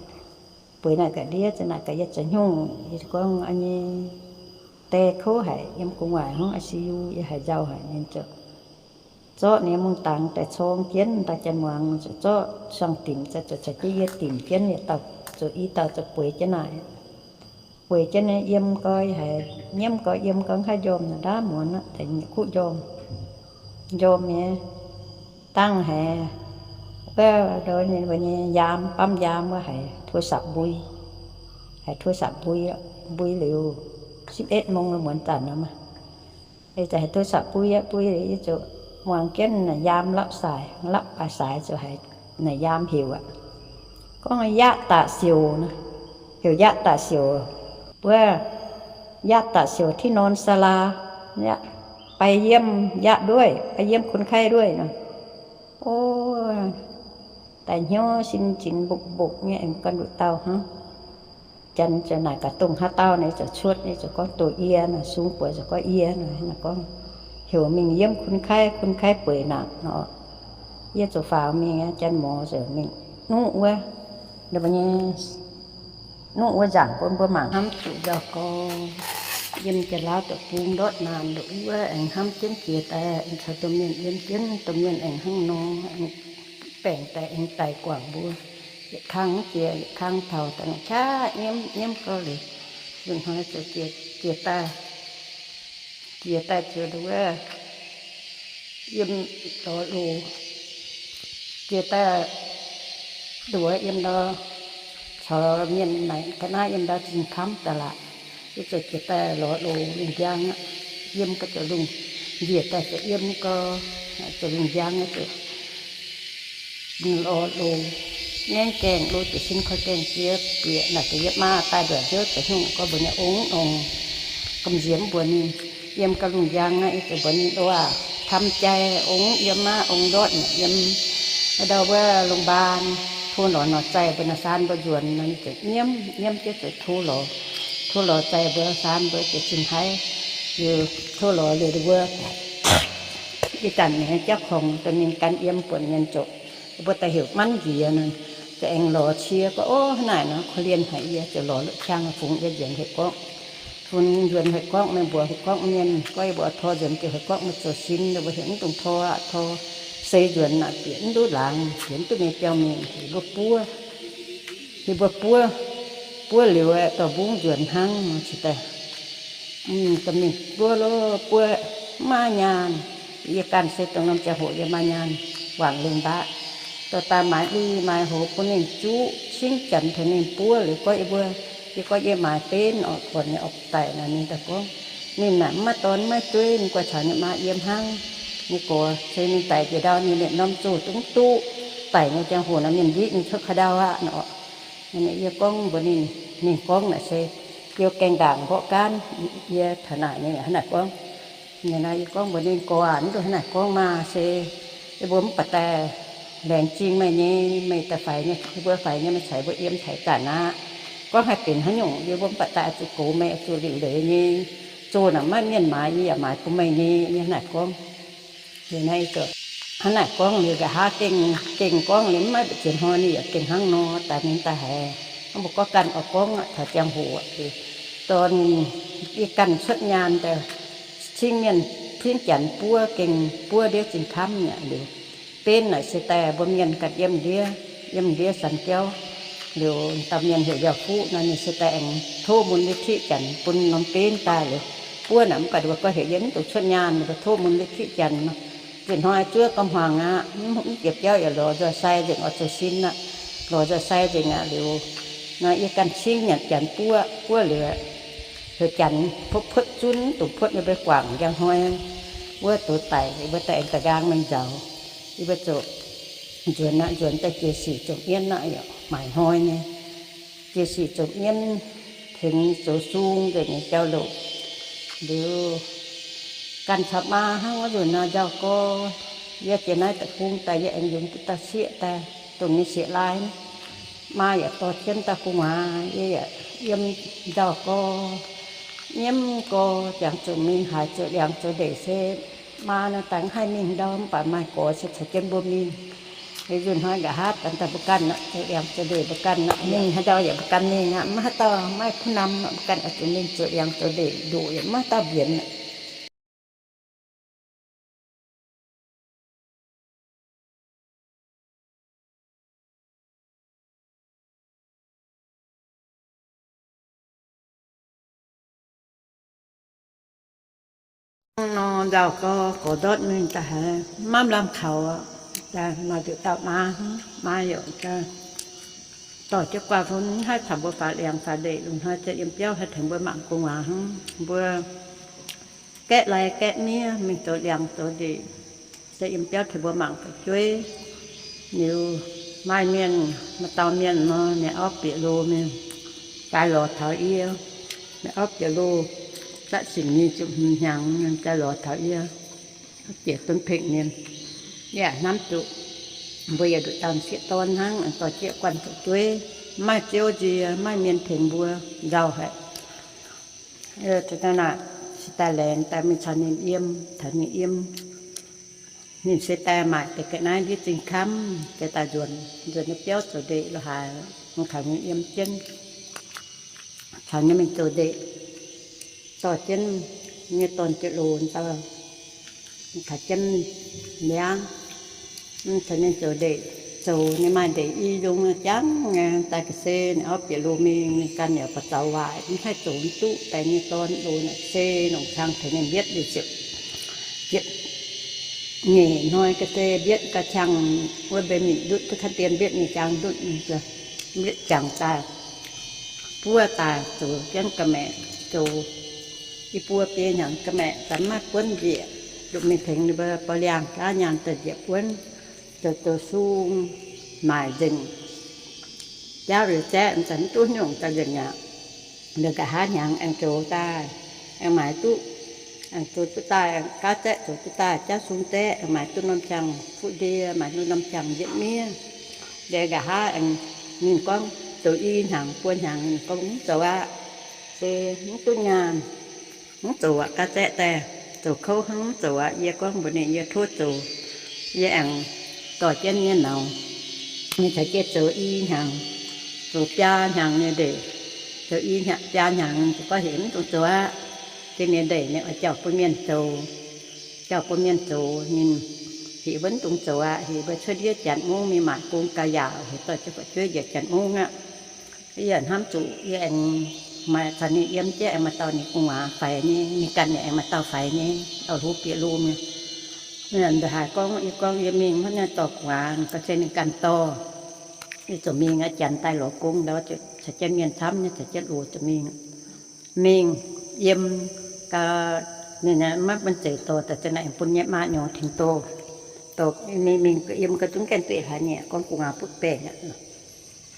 bueix naaic ga'ndiev, ziouc naaic gaax yie zoux hnyungv. Yie gorngv, Aa nyei, die kouv haic, yiem gu'nguaaic hngongx I C U, yie haiz nzauh haic. Ninh ziouc zorqv ninh nyei mungv dangx daaih corng jienv, dauh janx muangx ziouc zorqv suangx dimc, ziouc caux jienv yie dimc jienv, yietc dauh zoux i dauh ziouc bueix jienv naaic. Bueix jienv yiem gau, yie haiz nyiemv gau, yiem gau, mv haih njormh, ndaamv muonz aqv, deix nyei kuv njormh, njormh nyei. Dangh haiz wuov, mbuo nyei ยาม, ปั๊มยาม wuov haiz โทรศัพท์ mbui, haiz โทรศัพท์ mbui, mbui liuz, สิบเอ็ดโมง muonz zanc nor maah. Ih zanc haaix tov saqc buiv yaac buiv, yie ziouc muangx jienv naaic yaam lapv saaix, lapv baaix saaix ziouc haiz naaic yaam heuc aqv. Gorngv ย่าตาเสียว nor, heuc ย่าตาเสียว. Wuov ย่าตาเสียว ที่นอนศาลา, ไปเยี่ยมย่าด้วย, ไปเยี่ยมคนไข้ด้วย nor. O, daaih hnyouv sin zinx mbopv mbopv nyei, aengx gan nduqc dauh hnangv. Janx ziouc naaic gaax dongh haaix dauh, ninh ziouc cuotv, ninh ziouc gorngv, Doz yie nor. Sung buoz ziouc gorngv, Yie nor. Naaic gorngv, Heuc mingh yiem คนไข้, คนไข้ bueix naanc nor. Yie ziouc faaux mingh, janx-mor ziouc mingh nuqv wuov, nyei, nuqv wuov nzaangc bun mbuo mangc hnamv zuqc nzauh gorx. Yiem Janx-Laauv deic-bung ndortv naanc nduqc wuov, aengx hnamv jienv jiex daaih, aengx caux domh mienh yiem jienv, domh mienh aengx hnangv nor, aengx baengc daaih, aengx daic guangc mbuo. Yietc kang jiex, yietc kang taux, daaih qaqv nyiemv, nyiemv gau liuz, nzunc hnoi ziouc jiex, jiex daaih, jiex daaih ziouc nduov, yiem lorz loz, jiex daaih nduov yiem ndau, caux mienh naaic ga'naaiv yiem ndau zinh kamv daaih laqc. Yie ziouc jiex daaih lorz loz lungh njang aqv. Yiem gau ziouc lungh, njiec daaih ziouc yiem gau, ziouc lungh njang aqv ziouc lorz loz, ngaengv gaengh loz ziouc sin koi gaengh jiex bieqc naaic, ziouc yietv maa daaih nduqc nziouv ziouc hungh gorngv mbuox nyei ong, ong, gamh nziex mv mbuox ninh. Yiem gau lungh njang aqv, yie ziouc mbuox ninh, Loz aac, ทำใจ, ong yiem aqv, ong ndortv naaic yiem ndau wuov โรงพยาบาล, tov lorz norm zaih mbuo naaiv saan mbuo nzuonx nor. Ninh ziouc nyiemv, nyiemv jienv ziouc tov lorz, tov lorz zaih mbuo saan mbuo ziouc zinh haiv. Liuz tov lorz liuz mbuo ih zanc nyei jauv kongx dongh ninh gan yiem buonc mienh zoqc, mbuo daaih heuc manv njiec nor. Ziouc aengx lorz cie gorngv, Ov, hnangv naaic nor korv-lienh haic. Yie ziouc lorz lutv qang fungx yie nzuonx heuc gorngv, fungx nzuonx heuc gorngv, meih mbuox heuc gorngv mienh, gorngv yie mbuox tor nzuonx ziouc heuc gorngv meih zoux sin, mbuo heuc mv dungx tor aqv. Tor se nzuonx naaic bieqc mv duqv laangz, bieqc mv duqv mienh biauv mingh, mbuo buov, hiuv mbuo buov, buov liuz aeqv, dorh mbungv nzuonx hnangv nor cingx daaih. Dorh mingh buov lov, buov maiv nyaanh. Yie ganh se dongh norm ziangh hoc yie maaih nyaanh wangc lengh mbaqv, dorh daaih maaiz lui maaiz hoz bun ninh zuqv cingv janx tengx ninh buov liuz gorngv yie mbuo, yie gorngv yie maaiz benv orqc, buonc nyei orqc daic naaic. Ninh daaih gorngv, ninh naaic mv maaih dorn maiv dueiv, ninh guai caux ninh maa yiem hnangv. Ninh gox se ninh daic njiec ndau, ninh liemh norm zoh duqv mv duqv. Daic nyei ziangh hoc naaic mienh njiv ninh cuotv ka'ndau aqv nor. Yie gorngv mbuox ninh, ninh gorngv naaic se, yie gaengh ndaangc mborqv gaanv, yie taux naaic ninh hnangv naaic gorngv. Yie gorngv mbuox ninh, Gox aac, mv duqv hnangv naaic gorngv maah! Se yie mbuo mv baac daaih laengz zingh meih nyei, meih daaih faix nyei, yie mbuo faix nyei, meih caux mbuo yiem taux ih zanc aqv. Gorngv haih benx haaix nyungc, yie mbuo mv baac daaih oix zuqc goux meih, oix zuqc liuc leiz nyei. Zoh naaic maiv mienh maaiz, yie yaac maaiz bun meih nyei. Yie hnangv naaic gorngv. Liuz naaiv hnangv naaic gorngv liuz, nqa'haav gengh, gengh gorngv liuz, mv maaih mbu'ziex hnoi ninh yaac gengh hnangv nor daaih mingh daaih haiz. Mv baac gorngv ganh oix gorngv aqv, taux ziangh hoc aqv, dorh ninh, yie ganh cuotv nyaanh daaih cingv mienh, cingv janx buov, gengh buov ndiev zinh kamv mi'aqv. Liuz benv naaic se daaih mbuo mienh ganh yiem ndiev, yiem ndiev san jauv. Liuz dauh mienh heuc Yauh Fuqv nor, ninh se daaih aengx tov mun li tiqv janx bun norm benv daaih liuz buov naaic. Mv baac ninh mbuo gorngv heuc yie mv dungx cuotv nyaanh, ninh mbuo tov mun li tiqv janx nor. Nzunc hnoi zuov gau hmuangx aqv, mv jiex biauv yaac lorz nzoih sai nzengc oix zoux sin aqv. Lorz nzoih sai nzengc aqv. Liuz nor yie ganh cingv nyanc janx buov, buov liuz heuc janx puotv puotv zunv, dongh puotv nyei mbuo guangc njang hnoi wuov douz daic, mbuo daaih aengx da'nqaang mingh nzaaux. Yie mbuo ziouc nzuonx aqv, nzuonx daaih jiex sic zomc mienv aqv, yaac maaic hnoi nyei. Jiex sic zomc mienv tengx zoux sung nzengc nyei jauv-louc. Liuz ganh caux maa hnangv wuov nzunc nor nzauh gorx. Yie jiex naaiv deic-bung daaih yie aengx yungz duqv dauh sieqv daaih, dongh ninh sieqv-laai. Maa yaac dorh jienv dauh gu'nguaaz, yie yaac yiem nzauh gorx, nyiemv gorx, jangx zuqc mingh haaix zoux liangx zoux ndeic se maa nor daaih mv haih mingh ndau, mv baac maaih gorx se caux jienv mbuo mingh. Liuz nzunc hnoi nqa'haav daaih mbuo ganh aqv, zoux liangx zoux ndeic mbuo ganh aqv, mingh haaix ndau yaac mbuo ganh mingh aqv, maiv haaix dauh, maiv kuv nam aqv, mbuo ganh oix zuqc mingh zoux liangx zoux ndeic ndoqc yaac maiv haaix dauh mbienx aqv. Nor nzauh gorx, gorx ndortv mingh daaih haiz maiv lamh kaux aqv, daaih maaih nduqc dauh maa, maa yaac daaih Dorh jienv guanh fun mv haih taux mbuo faaux liangx faaux ndeic lungh hnoi, se yiem biauv haih tengx mbuo mangc gu'nguaaz hnangv. Mbuo gaeqv lai gaeqv miev mingh zoux liangx zoux ndeic, se yiem biauv tengx mbuo mangc fu'jueiv. Liuz maaih mienh, maaih dauh mienh nor, ninh auv bieqc loh mingh, daaih lorz taux yie. Ninh auv bieqc loh, zatv sinc nyei ziepc hmz hnyangx, daaih lorz taux yie, bieqc dunv pengx mienh. Yie hnamv zuqc mbuo yietc nduqc dauh m'sieqv dorn hnangv, dorh jienv guanh fu'jueiv, mv maaih ziouv nzie, mv maaih mienh tengx mbuo, nzauh haic. Se daaih laengz daaih mingh caux ninh yiem, caux ninh yiem. Ninh se daaih maaic deix ga'naaiv ndiev zingh kamv, se daaih nzuonx, nzuonx nyei biauv zoux ndeic lo haaix, mingh caux ninh yiem jienv, caux ninh mingh zoux ndeic, dorh jienv nyei dorn-ziouc loz daaih, caux jienv miangv, caux ninh zoux ndeic, zoux ninh maaih ndeic i nzung jangv nyei, daaih ga'sie ninh auv bieqc loh mingh, ninh ganh yaac buatc zaux waaic, mv haih zoux mv duqv, daaih nyei dorn loz naaic se longc qang tengx ninh mbietv liuz ziepc, ziepc nyeic hnoi ga'sie mbietv ga'qang, wuov mbenc mingh ndutv duqv kaav dien mbietv nyei jaang ndutv, mbietv jangx daaih, buov daaih zoux jienv ga'maeqc, zoux i buo biei hnyangx ga'maeqc, daaih mv maaih buonv njiec, lungh mingh tengx ninh mbuo borqv liangh jaav nyaanh daaih njiec buonv, zoux zoux sung maaic nzengc. Jauv liuz zaeqv, mv zeiz mv duqv nyungc daaih nzengc aqv. Liuz nqa'haav hnyangx aengx zoux daaih, aengx maaiz duqv, aengx zoux duqv daaih, gaav zaeqv zoux duqv daaih, jauv sung zaeqv aengx maaiz duqv norm qangx fuqv ndie, maaiz duqv norm qangx yietv miev. Liuz nqa'haav aengx, ninh gorngv zoux i hnyangx buo hnyangx, ninh gorngv mv zoux aqv. Se mv duqv nyaanh, mv zoux aqv, gaav zaeqv daaih, zoux kouv hnangv, mv zoux aqv. Yie gorngv mbuox ninh yie tov zoux. Yie aengx dorh jienv nyei nauz, ninh caux jienv zoux i hnyangx, zoux biaa hnyangx nyei ndeic. Zoux i hnyangx, biaa hnyangx, ninh gorngv heuc mv dungx zoux aqv. Da'nyeic ndeic ninh oix jauh bun mienh zoux. Jauh bun mienh zoux, ninh heuc mbuo mv dungx zoux aqv, heuc mbuo cuotv ndiev janx mungv mingh maaic gong gauh yaauc, heuc dorh jienv fu'jueiv njiec janx mungv aqv. Yie hnamv zuqc yie aengx maaih caux ninh yiem jienv, aengx maaih dauh ninh gu'nguaaz faix nyei, ninh ganh yaac aengx maaih dauh faix nyei, auv-hlo bieqc loh nyei. Ninh haiz gorngv, yie gorngv yie mingh hnangv naaiv dorh gu'nguaaz, ga'sie ninh ganh dorh. Yie ziouc mingh aqv, janx daaih lorz gong ndau, caux jienv mienh camv nyei, caux jienv loz ziouc mingh. Mingh yiem gau, ninh maiv bun zeic dorh, daaih za'naaic bun nyei maa nyouz tengx dorh. Dorh mingh, mingh yiem gau zungv gaengh duqv hlaax nyei, gorngv gu'nguaaz butv baengc aqv.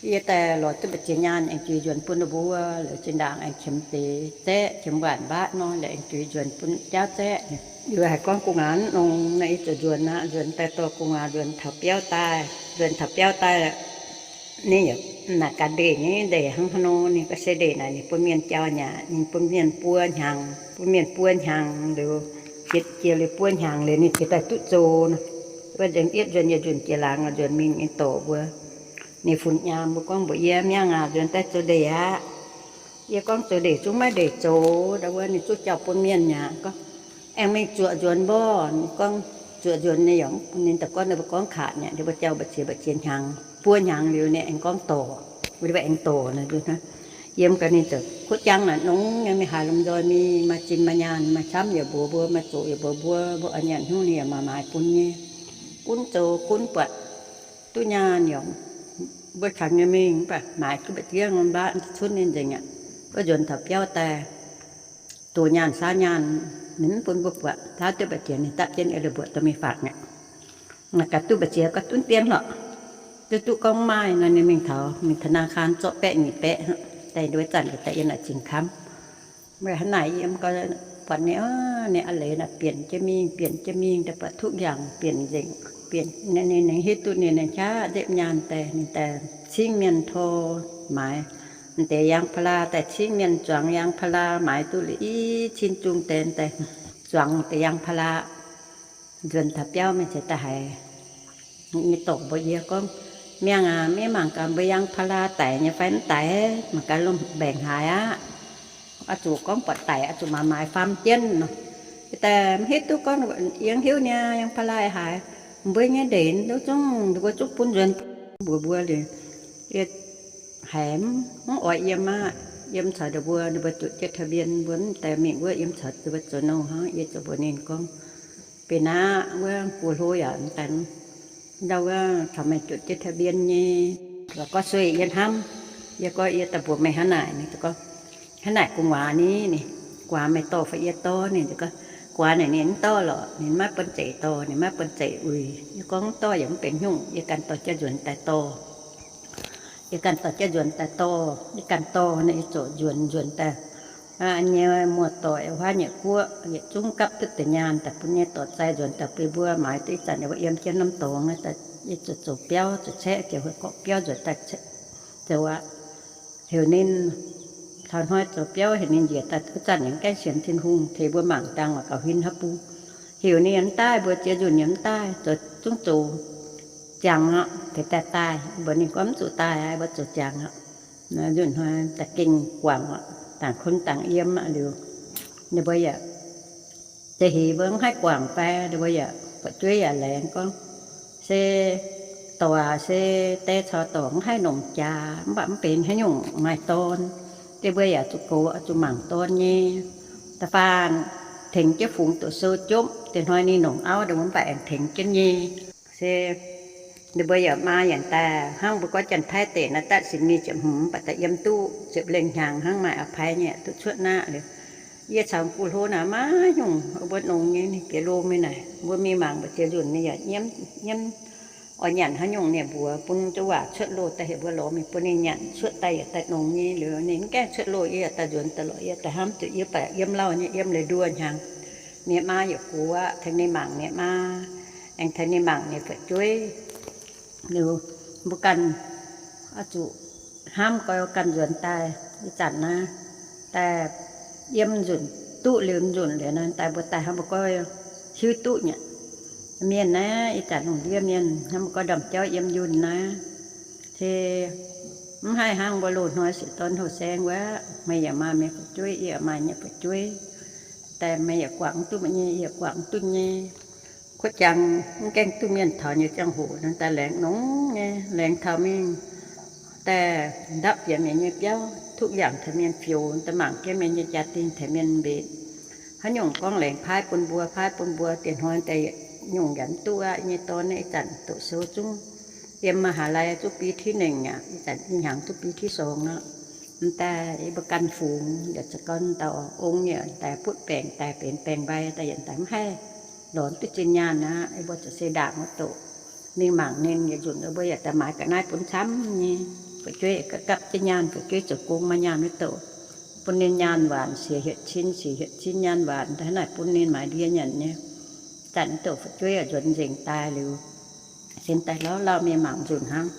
Yie daaih lorz duqv mbu'ziex nyaanh aengx juix nzuonx bun ninh mbuo, liuz zinh ndaangc aengx qiemx deix zaeqv, qiemx waanc mbatv nor, liuz aengx juix nzuonx bun jaauv zaeqv. Yie haiz gorngv gu'nguaaz nongx nor, yie ziouc nzuonx aqv. Nzuonx daaih dorh gu'nguaaz nzuonx taux biauv daaih. Nzuonx taux biauv daaih, ninh yaac naaic gaax ndeic nyei, ndeic hnangv haaix nor, ninh ga'sie ndeic naaic ninh bun mienh jauv nyei aqv. Ninh bun mienh buo hnyangx, bun mienh buo hnyangx liuz, jiex, jiex liuz buo hnyangx liuz ninh jiex daaih duqv zoux nor. Wuov nzengc yietv nzuonx yietc nzunc jiex laangz nzuonx mingh, ninh dorc mbuo, ninh fun nyaam mbuo gorngv mbuox yie, Miangh aac, nzuonx daaih zoux ndeic aqv. Yie gorngv, Zoux ndeic zungv maiv ndeic zoux. Ndau wuov ninh zungv jauv bun mienh aqv. Gorngv, Aengx mingh zuoqc nzuonx mborqv. Ninh gorngv, Zuoqc nzuonx nyei yaac, ninh daaih gorngv, ninh mbuo gorngv kaac nyei, ninh mbuo jauv mbu'ziex mbu'ziex hnyangx, buo hnyangx liuz ninh aengx gorngv dorc, mbuo aengx dorc nor. Yiem gau ninh ziouc kuv jangv naaic nongx nyei, mingh haaix lomh nzoih mingh, maaih zinh maaih nyaanh, maaih camv yaac mbuox mbuo, maaih zoqc yaac mbuox mbuo, mbuo oix nyanc hnyouv ninh yaac maaiz maaiz bun nyei. Gunv zoux gunv buatc duqv nyaanh yaac mbuo caux nyei mingh, mv baac maaiz duqv mbu'ziex norm mbatv cunv ninh nzengc aqv. Wuov nzuonx taux biauv daaih, doz nyaanh saauv nyaanh, ninh mv bun mbuo buatc, saauv duqv mbu'ziex ninh dapv jienv ei leiz mbuoqc dorh mingh faatc mi'aqv. Naaic gaax duqv mbu'ziex gorngv dunv dien lorqc. Duqv duqv gorngv maaih nor, ninh mingh taux, mingh ธนาคาร zorqv baeqv nyic baeqv, daaih nduov zanc daaih yiem naaic zingh kamv. Meih hnangv naaic yiem gau, buatc ninh, ninh a'leiz naaic bienc jienv mingh, bienc jienv mingh, daaih buatc ทุกอย่าง bienc nzengc, bienc, ninh hiuv duqv ninh, ninh qaqv nzepv nyaanh daaih, ninh daaih cingv mienh tor maaiz deix ยางพารา, daaih cingv mienh zuangx ยางพารา, maaiz duqv liuz i cin zungh deix, daaih zuangx deix ยางพารา. Nzuonx taux biauv mingh cingx daaih haiz nyei dorc mbuox yie gorngv, Miangh aac, maiv mangc gaax mbuo ยางพารา daic nyei fai mv daic, mangc gaax lomh mbaengc haaix aqv. Oix zuqc gorngv buatc daic, oix zuqc maaiz maaiz faam jienv nor. Daaih mv hiuv duqv gorngv, yie hiuv nyei ยางพารา haaix, mbuo nyei ndeic duqv zungv, ninh mbuo zungv bun nzuonx mbuox mbuo liuz, yie haiz mv oix yiem aqv. Yiem caux ninh mbuo, ninh mbuo zuqc jienv ทะเบียน mbuo mv daaih mingh wuov, yiem caux ninh mbuo zoux nouh hnangv. Yie ziouc mbuox ninh gorngv, Benx aqv, wuov gu'hlo yaac daaih, ndau wuov caux meih zuqc jienv ทะเบียน nyei. Lorqc gorngv sueih yie hnamv, yie gorngv yie daaih mbuox meih hnangv naaic. Ninh gorngv, hnangv naaic gu'nguaaz ni, ninh, gu'nguaaz meih dorh fai yie dorh? Ninh gorngv, gu'nguaaz naaic ninh mv dorh lorqc, ninh maiv buonv zeic dorh, ninh maiv buonv zeic uix. Yie gorngv mv dorh yaac mv benx nyungc, yie ganh dorh jauv nzuonx daaih dorh. Yie ganh dorh jauv nzuonx daaih dorh, yie ganh dorh naaic, yie ziouc nzuonx, nzuonx daaih. Nyei muoz-doic huaav nyei guoqv yietc zungv gapv duqv deix nyaanh daaih bun nyei dorc zai nzuonx daaih bun mbuo maaiz duqv. Ih zanc yie mbuo yiem jienv norm dorngx, yie ziouc zoux biauv, ziouc caeqv jiex hoic gorqv biauv nzuonx daaih zoux aqv. Heuc ninh, taux hnoi zoux biauv heuc ninh njiec daaih, wuov zanc yaac gaengh sienx Tin-Hungh tengx mbuo mangc dangh waac gauh huin haaix bung. Heuc ninh mv daaih, mbuo ziex nzunc yaac mv daaih, zoux zungv zoux jangx aqv, tengx daaih daaih. Mbuox ninh gorngv mv zuqc daaih aqv, mbuo zoux jangx aqv. Nzunc hnoi da'gengh guangc aqv, dangc kun dangc yiem aqv liuz, ninh mbuo yaac za'heix mbuo mv haih guangc fai, ninh mbuo yaac fu'jueiv yaac laengz gorngv, se dorc aac, se die caux dorc mv haih longc jaax, mv baac mv benx haaix nyungc maaih dorn. Diex mbuo yaac zuqc gox, zuqc mangc dorn nyei. Da'faanh tengx jienv fungx doqc sou jomv, diex hnoi ninh longc auv, diex mbuo mv baac aengx tengx jienv nyei. Se ninh mbuo yaac maa yaac daaih hnangv mbuo gorngv Janx-Taiv deic naaiv, daaih sin mingh ziepc hmz, mv baac daaih yiem duqv ziepc lengh hnyangx hnangv, maaih a'paiv nyei duqv cuotv naqv liuz, yie caux gu'hlo naaic maiv nyungc, mbuo nongx nyei, ninh bieqc loh mingh naaic, mbuo mingh mangc mbu'ziex nzunc ninh yaac nyiemv, nyiemv oix nyanc haaix nyungc ninh mbuox bun jienv waac cuotv loh daaih heuc mbuo lorz mingh bun ninh nyanc. Cuotv daaih yaac daaih nongx nyei liuz, ninh mv gaengh cuotv loh, yie yaac daaih nzuonx daaih lorz, yie daaih hnamv zuqc yie baac yiem lauh nyei, yiem leiz nduoh hnyangx. Ninh maa yaac gox aqv, tengx ninh mangc ninh maa, aengx tengx ninh mangc ninh fu'jueiv. Liuz mbuo ganh oix zuqc hnamv goiv ganh nzuonx daaih. Ih zanc naaiv daaih yiem nzunc duqv liuz nzunc liuz naaiv daaih mbuo daaih hnamv mbuo goiv hiuv duqv nyei. Mienh naaiv ih zanc lungh ndiev mienh hnamv mbuo goiv ndorm jauv yiem yunh naaiv, se mv haih hnangv mbuo loz-hnoi sieqv dorn houh saeng wuov, meih yaac maaih meih fu'jueiv, yie yaac maaih yie nyei fu'jueiv. Daaih meih yaac guangc duqv meih nyei, yie yaac guangc duqv nyei. Kuotv jangx mv gaengh duqv mienh taux nyei ziangh hoc nor, daaih laengz nongx nyei, laengz taux mingh daaih ndapv bieqc mienh nyei biauv, duqv yangh taux mienh fioux, daaih mangc jienv mienh nyei jaa-dingh, tengx mienh mbenc. Haaix nyungc gorngv laengz paaiv bun mbuo, paaiv bun mbuo, diex hnoi daaih nyungc yaac mv duqv aqv. Yie nyei dorn naaiv ih zanc doqc sou zungv yiem มหาลัย zungv ปีที่หนึ่ง aqv. Ih zanc ih hnyangx zungv ปีที่สอง aqv. M'daaih yie mbuo ganh fungx yaac za'gorn dauh ong yaac daaih butv baengc, daaih benx baengc mbai, daaih yaac daaih mv haih lorz duqv zinh nyaanh aqv. Yie mbuo ziouc se ndaangc wuov doqc mingh mangc ninh. Yietc nzunc yie mbuo yaac daaih maaiz ga'naaiv bun camv nyei. Fu'jueiv gapv jienv nyaanh, fu'jueiv zoux gong maaih nyaanh wuov doqc, bun ninh nyaanh waanc, siec hietc cin, siec hietc cin nyaanh waanc, daaih hnangv naaic bun ninh maaiz ndie nyanc nyei. Zanc wuov doqc fu'jueiv yaac nzuonx nzengc daaih liuz, sin daaih lauh lauh mingh mangc nzunc hnangv.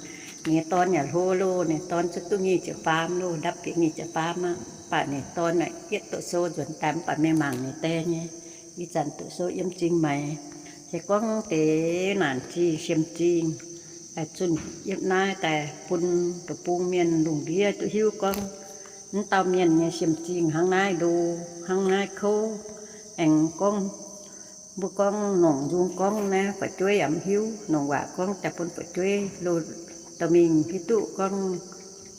Ninh dorn yaac hlo loh, ninh dorn zungv duqv nyic ziepc faam loh, ndapv bieqc nyic ziepc faam aqv. Mv baac ninh dorn naaic yietv doqc sou nzuonx daaih mv baac mingh mangc ninh die nyei. Ih zanc doqc sou yiem Zingh Maix, se gorngv deix naanc zingh, siem zingh, zunh yietv naaiv daaih bun deic-bung mienh lungh ndiev duqv hiuv gorngv, mv dauh mienh nyei siem zingh hnangv naaiv ndo, hnangv naaiv kouv. Aengx gorngv, mbuo gorngv nongc nzung gorngv naaiv fu'jueiv yaac mv hiuv, nongc waac gorngv daaih bun fu'jueiv loz-dorh mingh hiuv duqv gorngv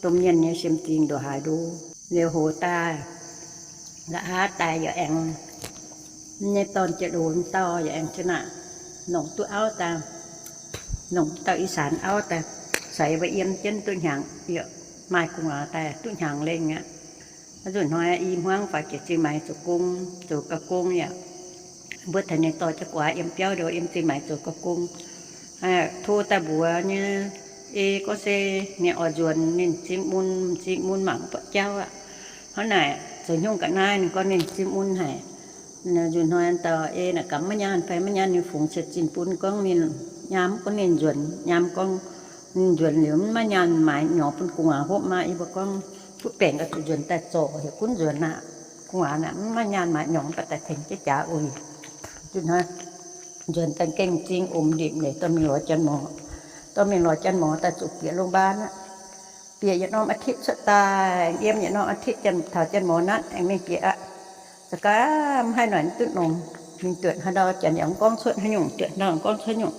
domh mienh nyei siem zingh ndongc haaix ndo. Liuz hoz daaih, la'haav daaih yaac aengx, nyei dorn jiex loz dauh yaac aengx zinh aqv, nongc duqv auv daaih, nongc dauh อีสาน auv daaih, caux yie mbuo yiem jienv duqv hnyangx, yaac maaih gu'nguaaz daaih duqv hnyangx lengh aqv. Nzunc hnoi i hmuangv faaux jiex Zingh Maix zoux gong, zoux ga'gong yaac, mbuo tengx ninh dorh jienv gu'nguaaz yiem biauv ndoh yiem Zingh Maix zoux ga'gong. Tov daaih mbuox nyei, ei gorngv se ninh oix nzuonx ninh m'zing mun, m'zing mun mangc buatc jauv aqv. Hnangv naaic zoux nyungc ga'naaiv ninh gorngv ninh m'zing mun haic. Nzunc hnoi dauh ei naaic gamh maiv nyaanh fai maiv nyaanh, ninh fungx ciex zinh bun gorngv ninh nyaam, gorngv ninh nzuonx nyaam, gorngv ninh nzuonx liuz maiv nyaanh maaiz nyorx bun gu'nguaaz hopv maah. Yie mbuo gorngv butv baengc oix zuqc nzuonx daaih zorc, heuc gunv nzuonx aqv. Gu'nguaaz naaic maiv nyaanh maaiz nyorx, mv baac daaih tengx jienv jaax uix. Nzunc hnoi nzuonx daaih gengh m'zing omx ndipc nyeic dorh mingh lorz janx-morz. Dorh mingh lorz janx-morz daaih zuqc bieqc โรงพยาบาล aqv. Bieqc yietc norm อาทิตย์ cuotv daaih, yiem yietc norm อาทิตย์ janx taux janx-morz natv aengx mingh bieqc aqv. Za'gaav mv haih noic duqv nongx, mingh duotc haaix ndau janx yaac mv gorngv cuotv haaix nyungc, duotc haaix ndau gorngv cuotv haaix nyungc.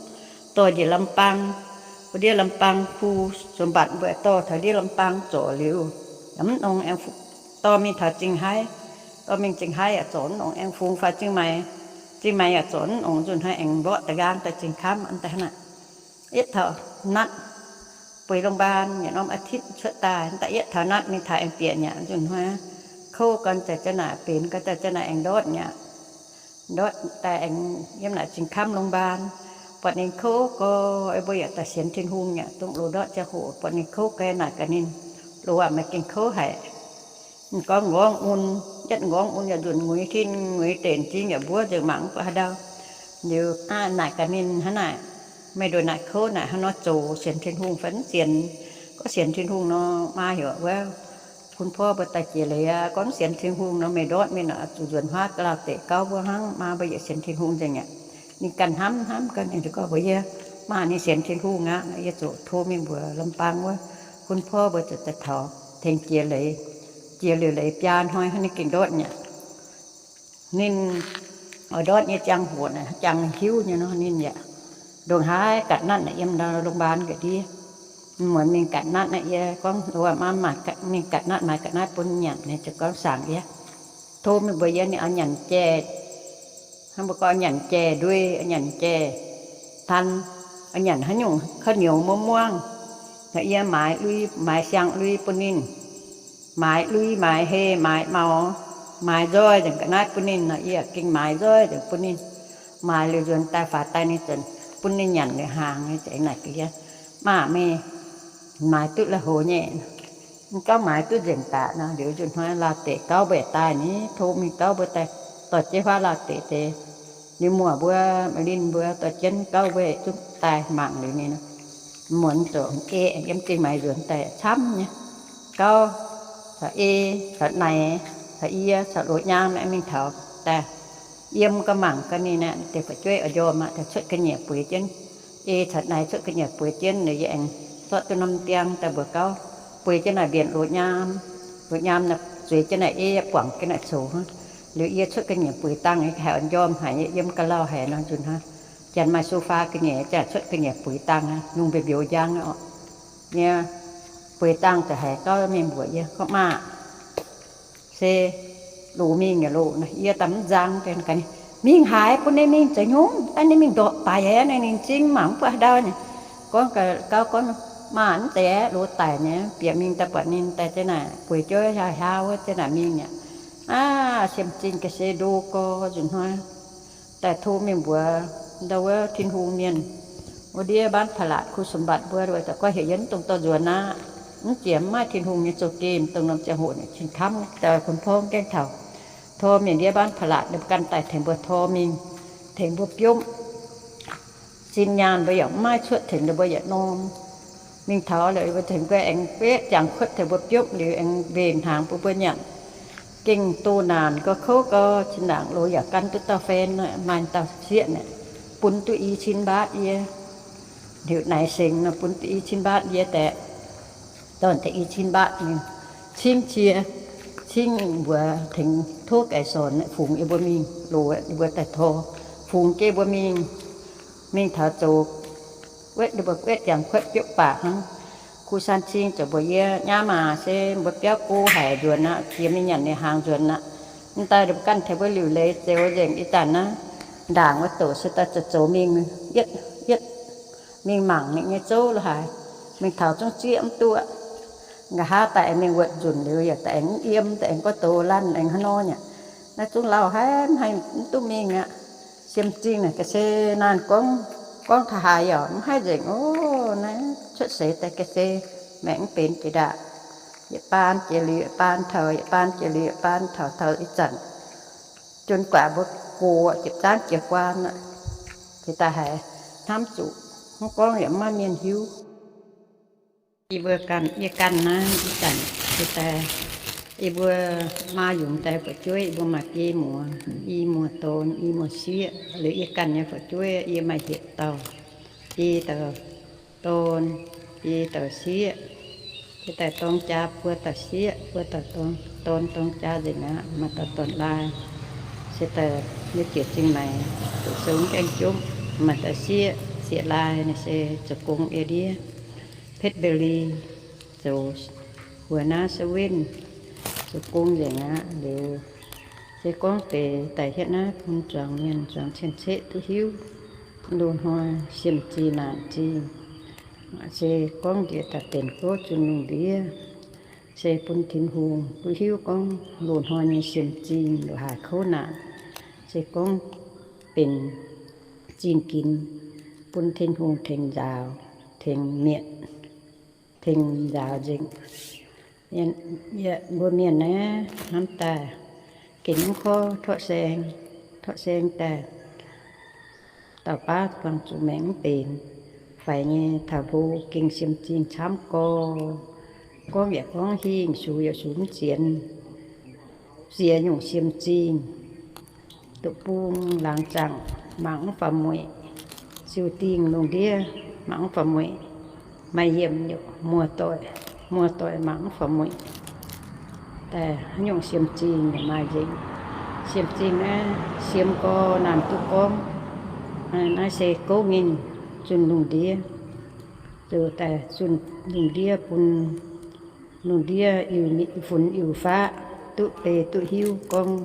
Dorh njiec ลำปาง, mbuo ndiev ลำปาง Kru Sumbatc mbuo dorh taux ndiev ลำปาง zorc liuz, yaac mv nongx aengx dorh mingh taux Zingh Haaix. Dorh mingh Zingh Haaix yaac zorc mv nongx aengx fungx faaux Zingh Maix. Zingh Maix yaac zorc mv nongx, nzunc hnoi aengx mborqv da'nqaang daaih Zingh Kamv, a'hneiv hnangv. Yietv taux natv bueix โรงพยาบาล yietc norm อาทิตย์ cuotv daaih, da'yietv taux naaiv mingh taux aengx bieqc mi'aqv. Nzunc hnoi kouv gorn za'gengh naaic benx, gorn za'gengh naaic aengx ndortv mi'aqv. Ndortv daaih aengx yiem naaic Zingh Kamv โรงพยาบาล, buatc ninh kouv gorx, mbuo yaac daaih sienx Tin-Hungh mi'aqv. Dongh loz-ndortv ziangh hoc buatc ninh kouv gorx, naaic gaax ninh, Loz aac, meih gengh kouv haic. Gorngv nqorngv mun, yietv nqorngv mun yaac nzunc nguiz tin nguiz denc, zingh yaac mbuov nzengc, mangc mv buatc haaix ndau. Liuz naaic gaax ninh, Hnangv naaic, meih nduqc naaic kouv naaic, hnangv nor zoux sienx Tin-Hungh fai mv sienx? Gorngv sienx Tin-Hungh nor, maa heuc wuov, Bun porv mbuo daaih jiex leiz aqv. Gorngv mv sienx Tin-Hungh nor, meih ndortv mingh nor, zuqc nzuonx huaav ga'lauh deic gauv mbuo hnangv. Maa mbuo yietc sienx Tin-Hungh nzengc aqv. Ninh ganh hnamv hnamv ganh, ninh gorngv mbuox yie, Maa, ninh sienx Tin-Hungh aqv. Yie ziouc tov mingh mbuox ลำปาง wuov, Bun porv mbuo zuqc daaih taux tengx jiex leiz, jiex liuz leiz biaa hnoi hnangv ninh gengh ndortv mi'aqv. Ninh oix ndortv nyei ziangh hoc naaic, jangx hiuv nyei nor, ninh yaac ndongc haaix กัดนัด naaic yiem ndau โรงพยาบาล ga'ndiev. Muonz mingh กัดนัด naaic, yie gorngv, Maa, mingh กัดนัด maaiz กัดนัด bun nyanc. Ninh ziouc gorngv saangc yie, tov mingh mbuox yie ninh oix nyanc jai, hnangv mbuo gorngv nyanc jai nduei, nyanc jai tan, nyanc haaix nyungc ข้าวเหนียว muangv muangv. Yie maaiz lui, maaiz siang-lui bun ninh, maaiz lui, maaiz hei, maaiz maux, maaiz nzoih nzengc ga'naaiv bun ninh nor, yie gengh maaiz nzoih nzengc bun ninh. Maaiz liuz nzuonx daaih faaux daaih ninh ziouc bun ninh nyanc liuz hnaangx. Ninh ziouc naaic gaax yie, Maa, meih maaiz duqv la'hoz nyei? Ninh gorngv maaiz duqv nzengc daaih nor. Liuz nzunc hnoi laauh deic gauv mbuo daaih ni, tov mingh gauv mbuo daaih dorh jienv huaav laauh deic deix, liuz muoc mbuo, maiv linh mbuo dorh jienv gauv mbuo zungv daaih mangc liuz ninh, muonz zoqc ei aengx yiem zingh maaiz nzuonx daaih camv nyei. Gauv caux ei caux naaic caux yie caux loz nyaam aengx mingh taux daaih yiem gau mangc gau ninh aqv. Deix fu'jueiv oix njormh aqv, daaih cuotv ga'nyiec bueix jienv. Ei caux naaic cuotv ga'nyiec bueix jienv, liuz yie aengx zorqv duqv norm ndiang daaih mbuox gauv, Bueix jienv naaic mbienc loz nyaam. Loz nyaam naaic zueiz jienv naaic ei, buangc jienv naaic coux hnangv. Liuz yie cuotv ga'nyiec bueix dangh, haiz oix njormh haic, yiem ga'lauh haic nor nzunc hnoi. Janx maaih sofa ga'nyiec, janx cuotv ga'nyiec bueix dangh, lungh mbiouh mbiouh njang oc. Yie bueix dangh ziouc haiz gauv mingh mbuox yie gorngv, Maa, se loz mingh yaac loz. Yie daaih mv nzang, mingh haaix, bun ninh mingh zoux hnyungv, bun ninh mingh ndortv baaix aqv. Ninh zingv mangc mv buatc haaix ndau nyei. Gorngv gauv gorngv, Maa, mv zeiz, loz daic nyei. Bieqc mingh daaih buatc ninh daaih jienv naaic bueix jienv hiaau hiaau wuov jienv naaic mingh aqv. Aav, siemv zingh ga'sie ndo gorx nzunc hnoi. Daaih tov mingh mbuox ndau wuov Tin-Hungh mienh, wuov ndiev บ้านผาหลาด คุณสมบัติ mbuo, daaih gorngv heuc yie mv dungx dorh nzuonx aqv. Mv jiex mv maaih Tin-Hungh nyei zouv-gem, dongh norm ziangh hoc nyei cin-kamv daaih bun porv gaengh taux. Tor mienh ndiev บ้านผาหลาด ninh mbuo ganh daaih tengx mbuo tor mingh, tengx mbuo biopv. Zinh nyaanh mbuo yaac mv maaih cuotv tengx ninh mbuo yietc norm. Mingh taux liuz mbuo tengx mbuo aengx guetv jangx kuotv tengx mbuo biopv liuz aengx mbenc hnaangx bun mbuo nyanc. Gengh doh naanc gauh kouv gau, zinh ndaangc loz yaac gan duqv dauh fan, maaih dauh sieqv naaic, bun duqv i cin mbaatv yie. Liuz naaic sengx nor bun duqv i cin mbaatv yie daeqv. Dorn deix i cin mbaatv ninh cingv cie, cingv mbuox tengx tov gaiv sorn fungx yie mbuo mingh loz, yie mbuo daaih tor, fungx jienv mbuo mingh. Mingh taux zoux, guetv ninh mbuo guetv jangx kuotv biopv baac hnangv. Kuv San Cing ziouc mbuox yie, Nyaam aac, se mbuo biauv go haic nzuonx aqv, jiex mingh nyanc ninh hnaangx nzuonx aqv. Mv daaih ninh mbuo ganh tengx mbuo liuc leiz zoux nzengc. Ih zanc naaiv ndaangc wuov doqc se daaih zoux zoux mingh, yietv yietv mingh mangc ninh nyei zouv lo haaix. Mingh taux zungv zieqv mv duqv. Nqa'haav daaih aengx mingh wuotc nzunc liuz yaac daaih aengx mv yiem, daaih aengx gorngv doz lanv aengx hnangv nor nyei. Naaiv zungv lauh haic, mv haih mv duqv mingh aqv. Siemv Zingh naaic ga'sie naanc gorngv, gorngv taux haaix yaac mv haih nzengc oc. Naaiv cuotv seix daaih ga'sie maengc mv benx jiex ndaangc. Yietc baan jiex liuz yietc baan taux, yietc baan jiex liuz yietc baan taux, taux ih zanc jun guaax mbuo gox jiepc zaangv jiez guaan aqv. Jiex daaih haiz hnamv zuqc, mv gorngv yaac mv maaih mienh hiuv. Yie mbuo ganh, yie ganh naaiv ih zanc jiex daaih, yie mbuo maa yungz daaih fu'jueiv, yie mbuo maaih biei muoz, i muoz dorn, i muoz sieqv. Liuz yie ganh nyei fu'jueiv yie maaih hietc dauh, biei dauh dorn, biei dauh sieqv. Jiex daaih dorng jaa buo dauh sieqv, buo dauh dorn, dorn dorng jaa nzengc aqv. Maaih dauh dorn-laai se daaih nyei jiex zingh maengx, doqc sou mv gaengh jopv. Maaih dauh sieqv, sieqv-laai naaic se zoux gong ei ndiev Phett Mbeli, zoux หัวหน้าเซเว่น, zoux gong nzengc aqv. Liuz se gorngv deix daaih hietv naaiv bun zuangx mienh zuangx cien-ceqv duqv hiuv. Loz-hnoi siemv zingh naanc zingh, Se gorngv njiec daaih benx gouv zunh lungh ndiev, se bun Tin-Hungh duqv hiuv gorngv loz-hnoi nyei siem zingh la'haaix kouv naanc, se gorngv benx zingh ginx, bun Tin-Hungh tengx nzaaux, tengx mietc, tengx nzaaux nzengc. Mbuo mienh naaiv hnamv daaih gengh mv korv torqv saeng, torqv saeng daaih dauh baav buangh zuqc maengc mv benx, faix nyei taux hlo gengh siem zingh camv gorx. Gorngv yaac gorngv hingh, sux yaac sux mv sienx, ziex nyungc siem zingh. Deic-bung laangz zaangc mangc mv faaux mueic, ziux dingh lungh ndiev mangc mv faaux mueic, maaih yiemc muoz-doic, muoz-doic mangc mv faaux mueic. Daaih haaix nyungc siem zingh yaac maaih nzengc. Siem zingh naaiv siem gorx naanc duqv gorngv. Naaiv se gouv ninh zunh lungh ndiev, zoux daaih zunh lungh ndiev bun lungh ndiev iu funx iu faqv duqv beiv duqv hiuv gorngv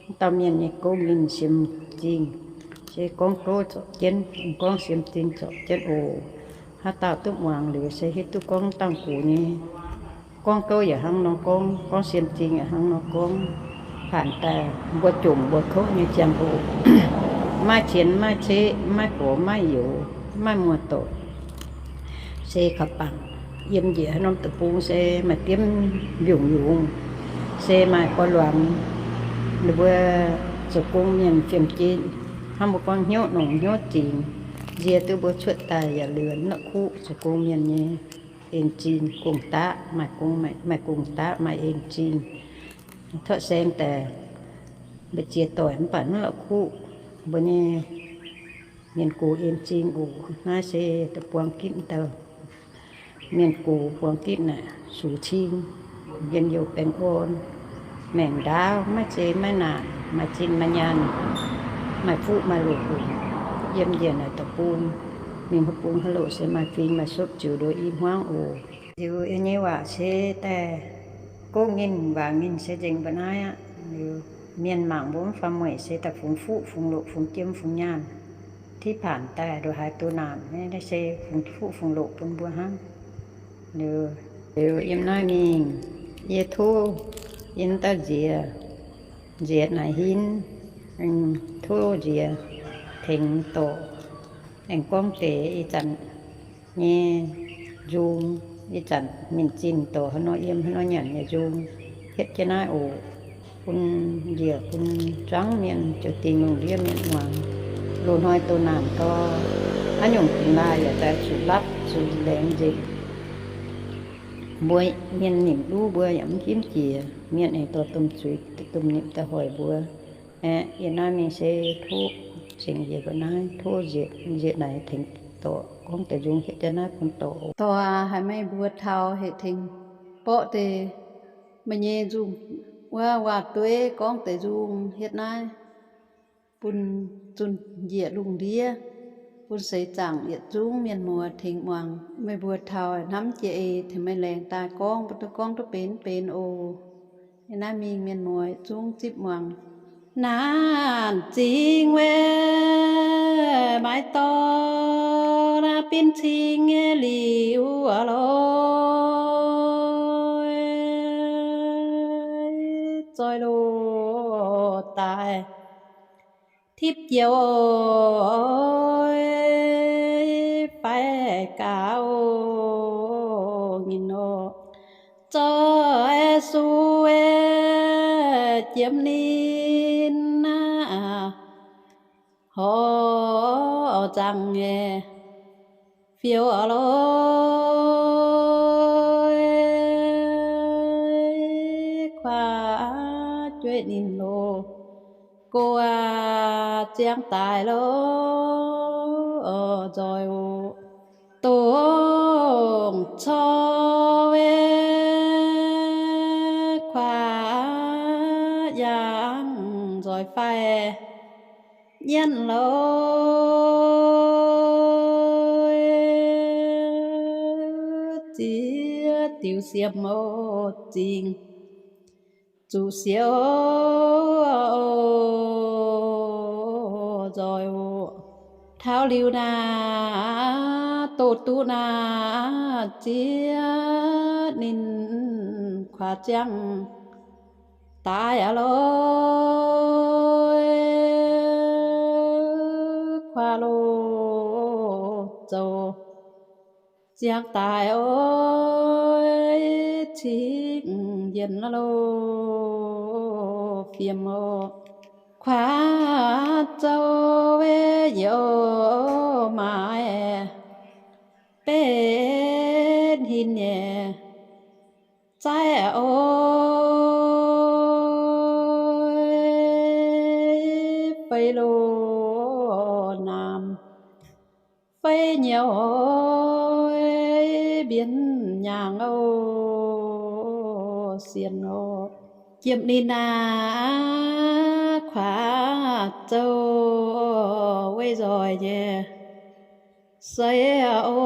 mv dauh mienh nyei gouv ninh siem zingh. Se gorngv gouv zorpc jienv, gorngv siem zingh zorpc jienv oc. Haaix dauh duqv muangx liuz se hiuv duqv gorngv dangh gux nyei gorngv gouv yaac hnangv nor gorngv, gorngv siem zingh yaac hnangv nor gorngv. Paanc daaih mbuo jomc mbuo kouv nyei ziangh hoc, maiv qienx maiv ceqv, maiv gox maiv youz, maiv muoz-doic, se kaux bangc. Yiem njiec haaix norm deic-bung se maaih diemv mbiungc-yungz, se maaih gorx-luangz, ninh mbuo zoux gong mienh fiem-jeiv, hnangv mbuo gorngv hnyouv nongc hnyouv zingx, nzie duqv mbuo cuotv daaih yaac liuz la'kuqv zoux gong mienh nyei en-zingh gong-daqv, maaih gong, maaih gong-daqv maaih en-zingh. Torqv saeng daaih mbu'ziex doic mv baac mv la'kuqv mbuo nyei mienh gox en-zingh oc. Naaiv se da'buang gitv dauh mienh gox buang gitv naaic, sux cing, njien-youh baengh orn, maengc ndaauv, maiv zeiz maiv naanc, maaih zinh maaih nyaanh, maaih fuqv maaih loqc oc. Yiem njiec naaic deic-bung, mingh haaix bung haaix loqc se maaih fing maaih supv ziux nduov i hmuangv oc. Liuz yie nyei waac se daaih gouv ninh waangc ninh se nzengc mbuo naaiv aqv. Liuz mienh mangc mbuo mv faaux mueic se daaih fungx fuqv fungx loqc fungx jiem fungx nyaanh, ที่ผ่าน daaih nduov haaix duqv naanc, naaiv se fungx fuqv fungx loqc bun mbuo hnangv. Liuz, liuz yiem naaiv mingh, yie tov yie dauh nziex, nziex naaic hinv, tov nziex tengx dorc, aengx gorngv deix ih zanc nyei nzung, ih zanc ninh zinh dorc haaix nor yiem haaix nor nyanc nyei nzung, hietv jienv naaiv oc. Bun njiec bun zuangv mienh ziouc dingh lungh ndiev mienh muangx. Loz-hnoi doh naanc gau, haaix nyungc dingx laaih yaac daaih zuqc lapv zuqc laengz nzengc. Mbuo mienh nimc luv mbuo yaac mv hiuv jiex, mienh aengx dorh domh zuiz domh nimc daaih hoic mbuo. Aeqv, yie naaiv mingh se tov cingx njiec mbuo naaiv, tov nziex naaic tengx dorc gorngv deix nzung hietv jienv naaiv bun dorc. Dorc aac, haiz meih mbuo taux hec tengx borqv deix meih nyei nzung wuov waac-dueiv gorngv deix nzung hietv naaiv bun zunh njiec lungh ndiev, bun seix zaangc yietc zungv mienh muoz tengx muangx. Meih mbuo taux hnamv jiex eix tengx meih laengz daaih gorngv, mbuo duqv gorngv duqv benx benx oc. Yie naaiv mingh mienh muoz yietc zungv zipv muangx. Naanc zingh wuov, maiv dorh naaiv binv cing nyei liuz lorqc, zoih loz daaih tipv joux fai gaux nyei nor, zoih suv jiem ninh aqv, horc zaangc nyei fiou lorqc, kuaaiv jueiv ninh loz, go ziangx daaih lorqc, nzoih oc. Dongh corc wuov, kuaaiv yangh nzoih faix nyienv lorqc, ziex diuh siem oc zingh zuqc siouc nzoih oc. Taux liuz naaic doz duqv naaiv ziex ninh kuaaiv ziangh daaih aqv lorqc. Kuaaiv loh zoux ziangh daaih oc, cingx yienc loh fiem oc. Kuaaiv zoux weih youz maaiz betv hin nyei zaiv oc, fei loh naamh fei nyouz mbienx nyaangx oc, sienx oc. Jiem ninh aav, kuaaiv zoux weih nzoih nyei seix oc,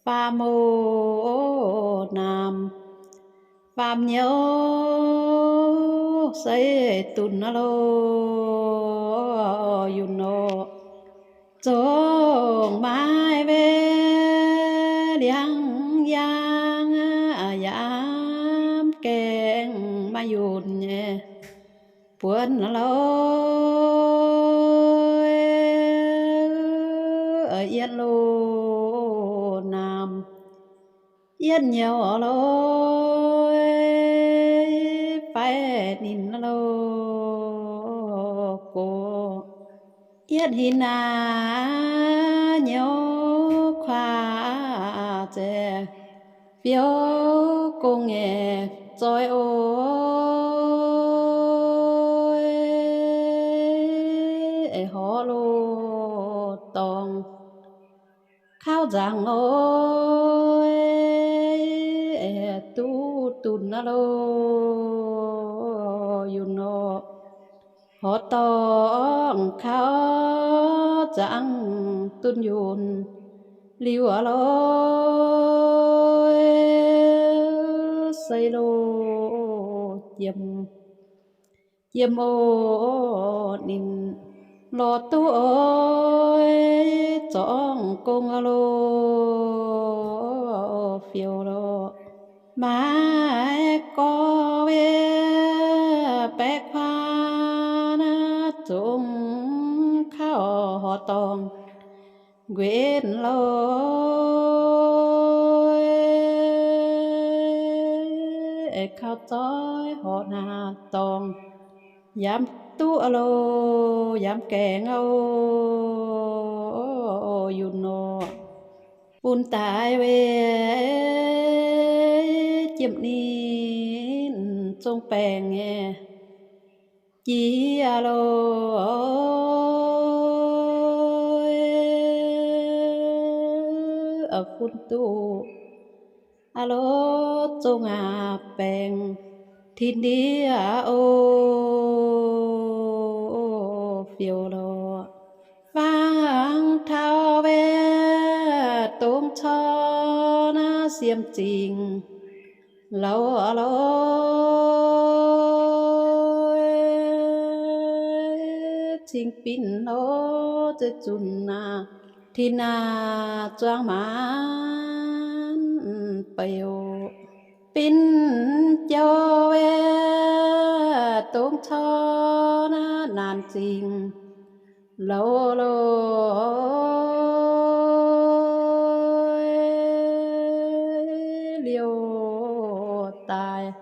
faam oc naamh faam nyouz seix dunc aqv loh, yunc oc. Zongh maaiv weih liangv yaang, yaac gaengh maaih yunh nyei buonc loh, yietv loh naamh yietv nyouz loh, fai ninh loh gox yietv hin aav, nyouz kuaaiv zeiz fiou gong nyei zoih oc, horv loh dorngx kauv nzaangc oc, duqv dunc aqv loh, yunc oc. Horv dorngx kauv nzaangc dunh yunh liuz aqv loh, seix loh jiem jiem oc, ninh lorz duqv oix zorngv gong aqv loh, fioux loh. Maiv gorx weih baeqv kuaaiv naaiv zungv kauv horv dorngx nquenc loh, kauv zoih horv naaiv dorngx yaac duqv aqv loh, yaac gaengh aqv oc, yunc nor. Bun daaih weih jiem ninh zong baengc nyei jiex aqv loh, fun duqv aqv loh, zong aqv baengc tin ndiev aqv oc, fioux loh. Fangx taux weih dongh corc naaiv siem zingh louz loh, cing binc loh, zeiv zunc naaiv tin naaiv zuangx maanc beiv oc. Binc jouh weih dongh corc naaiv naanc zingh louz loh, liouh daaih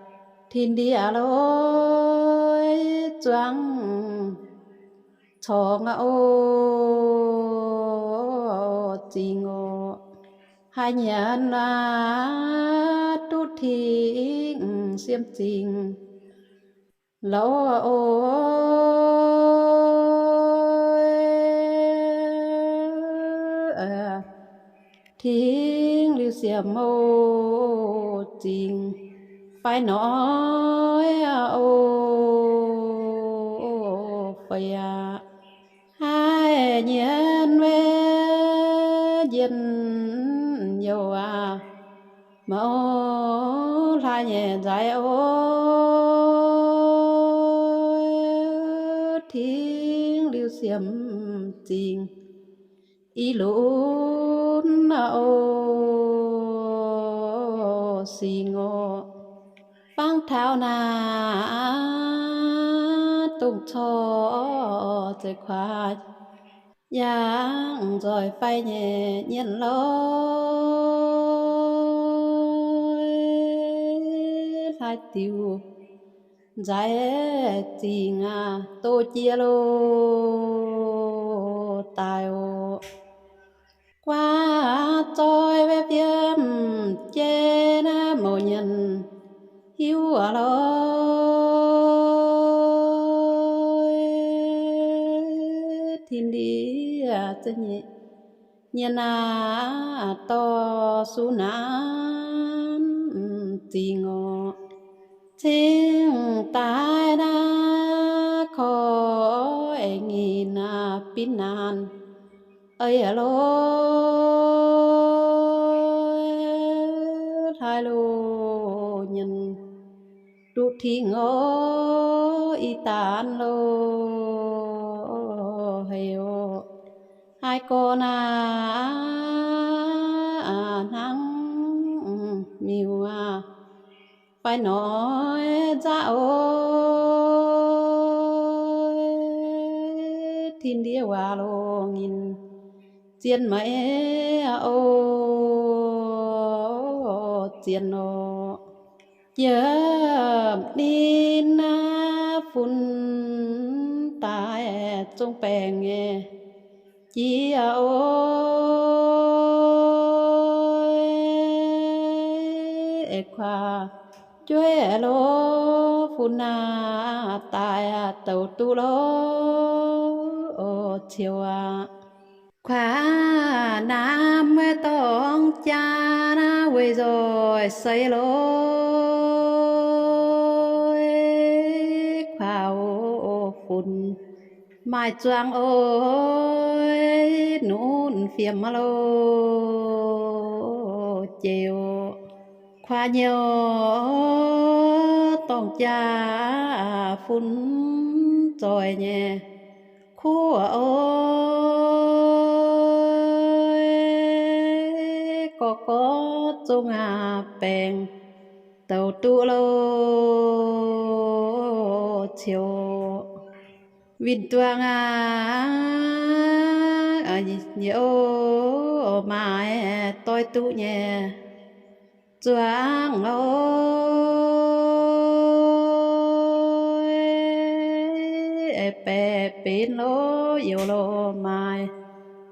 tin ndiev loh, zuangx corc aqv oc, zingh oc. Haaix nyanc aqv duqv tingx siem zingh louz oc, tingx liuz siem oc, zingh fai noic oc, fai aqv. Haaix nyanc weih njien-youh aqv, mouz hlaax nyei nzaiv oc, siemv zingh i lunx oc, singx oc. Bangv taux naaic dongh corc zeiv kuaax yangh nzoih fai nyei nyienh lorqc, hlaaix diuc nzaix zingh aqv, doz jiex loh daaih oc. Guaav zoih wetv fiem jeiv naaiv mouc nyienh hiuv aqv lorqc. Tin-Hungh nyei naaiv dorh suv naanv zingh oc. Cingx daaih naaiv korv aengx nyei naaiv binv naanv eix lorqc, hlaaix loh nyienh duqv tingx oc, ih daanh loh hei oc. Haaix gorx naaiv hnangv miuc aqv, fai noic nzaqv oc. Tin-Hungh waac longc nyei zien maiv oc, zien oc. Yiem ninh naaiv fun daaih zong baengc nyei jiex oc. Aengx kuaax jueiv loh fun naaiv daaih douc duqv loh ciouv aqv. Kuaax naamh wuov dorngx jaa naaiv weic nzoih seix loh, kuaax oc, fun maaih zuangx oc, nunv fiem loh jiex oc. Kuaax nyouh dorngx jaa fun zoih nyei kuv oc, gorqv-gorqv zong aqv baengc douc duqv loh ciouv. Winh duangx aqv, nyei oc, maaih doix duqv nyei zuangx oc, baeqc benx loh youz loh maaih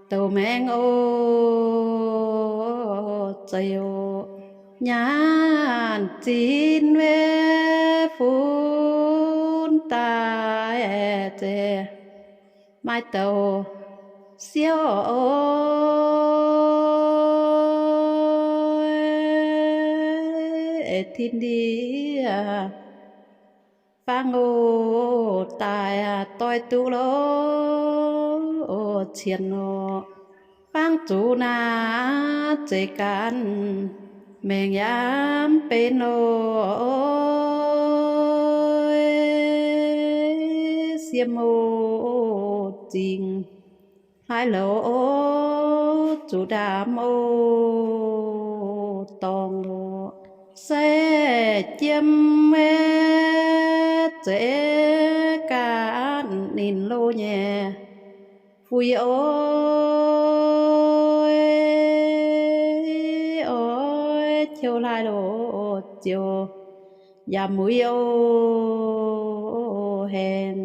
douc maengx oc, zeiz oc. Nyaanh zinh wetv fun daaih zeiz maaih douc siouv oc. Eix tin ndie fangx oc, daaih doix duqv loh cien oc. Fangx zuqc naaiv zeiz ganh maengc yaac mv benx oc, siemv oc zingh hlaaix louz oc, zuqc ndaamv oc, dorngh oc. Se jiem wetv zeiz ganh ninh loh nyei fuix oc, oix ciouv hlaaix loz ziouc yaac muiz oc, haengh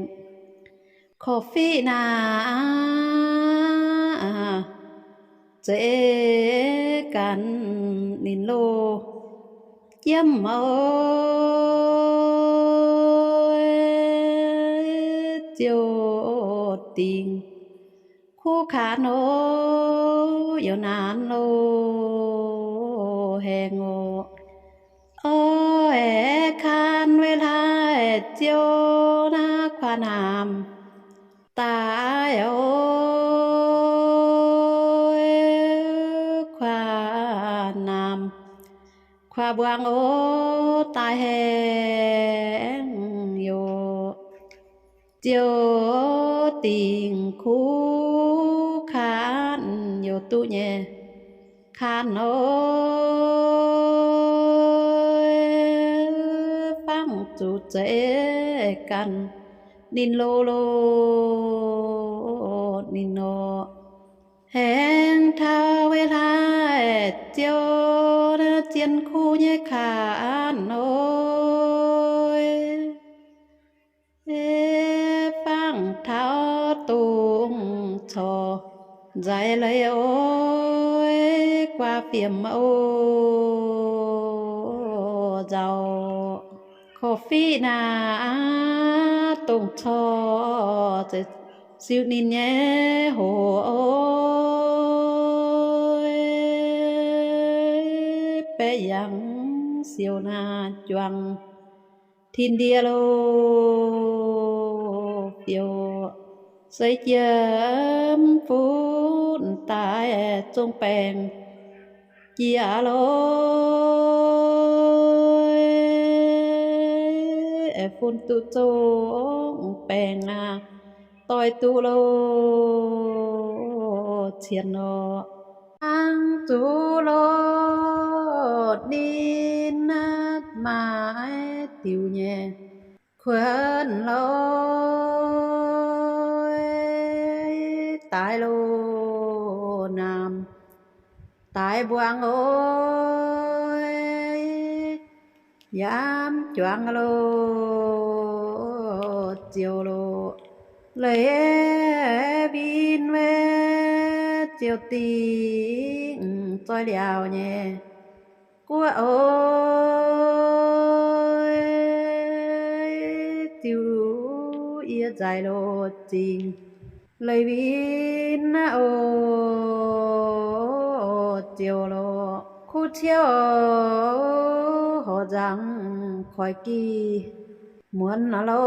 korv-fiqv naaiv zeiz ganh ninh loh jiemv oc, ziouc dingc kuv kanh oc, yaac naanc loh haengh oc. Oix kanh wetv hlaaix ziouv naaiv kuaax naamh daaih oc, kuaax naamh kuaax mbuangz oc, daaih haengh yaac ziouc dingc kuv kaav youc duqv nyei kaav nor, fangv zuqc zeiz ganh ninh lo lo ninh nor. Aengx taux weic hlaax ziouc zien kuv nyei kaav nor, fangv taux dongh corc nzaix leiz oix guaax fiem oc nzauc. Korv-fiqv naaic dongh corc ziux ninh nyei hoc oix baeqv yangh siou naaic juangc tin ndie lo fiouv. Seix jiex mv funx daaih zong baengc jiex lo, funx duqv zong baengc aqv, doix duqv lo cien nor. Hnangv zuqc lo ninh maaiz diuc nyei kuonx loiv, daaih lo naamh daaih mbuangz oix, yaac mv juangc lo ziouc lo leiz win weic ziouc dingc zoih liaauc nyei guoqv oix, ziux yie nzaic lo zingh leiz win naaiv oc ziouc lo kuv ciouv horc nzangc koiv gih muonz loiv,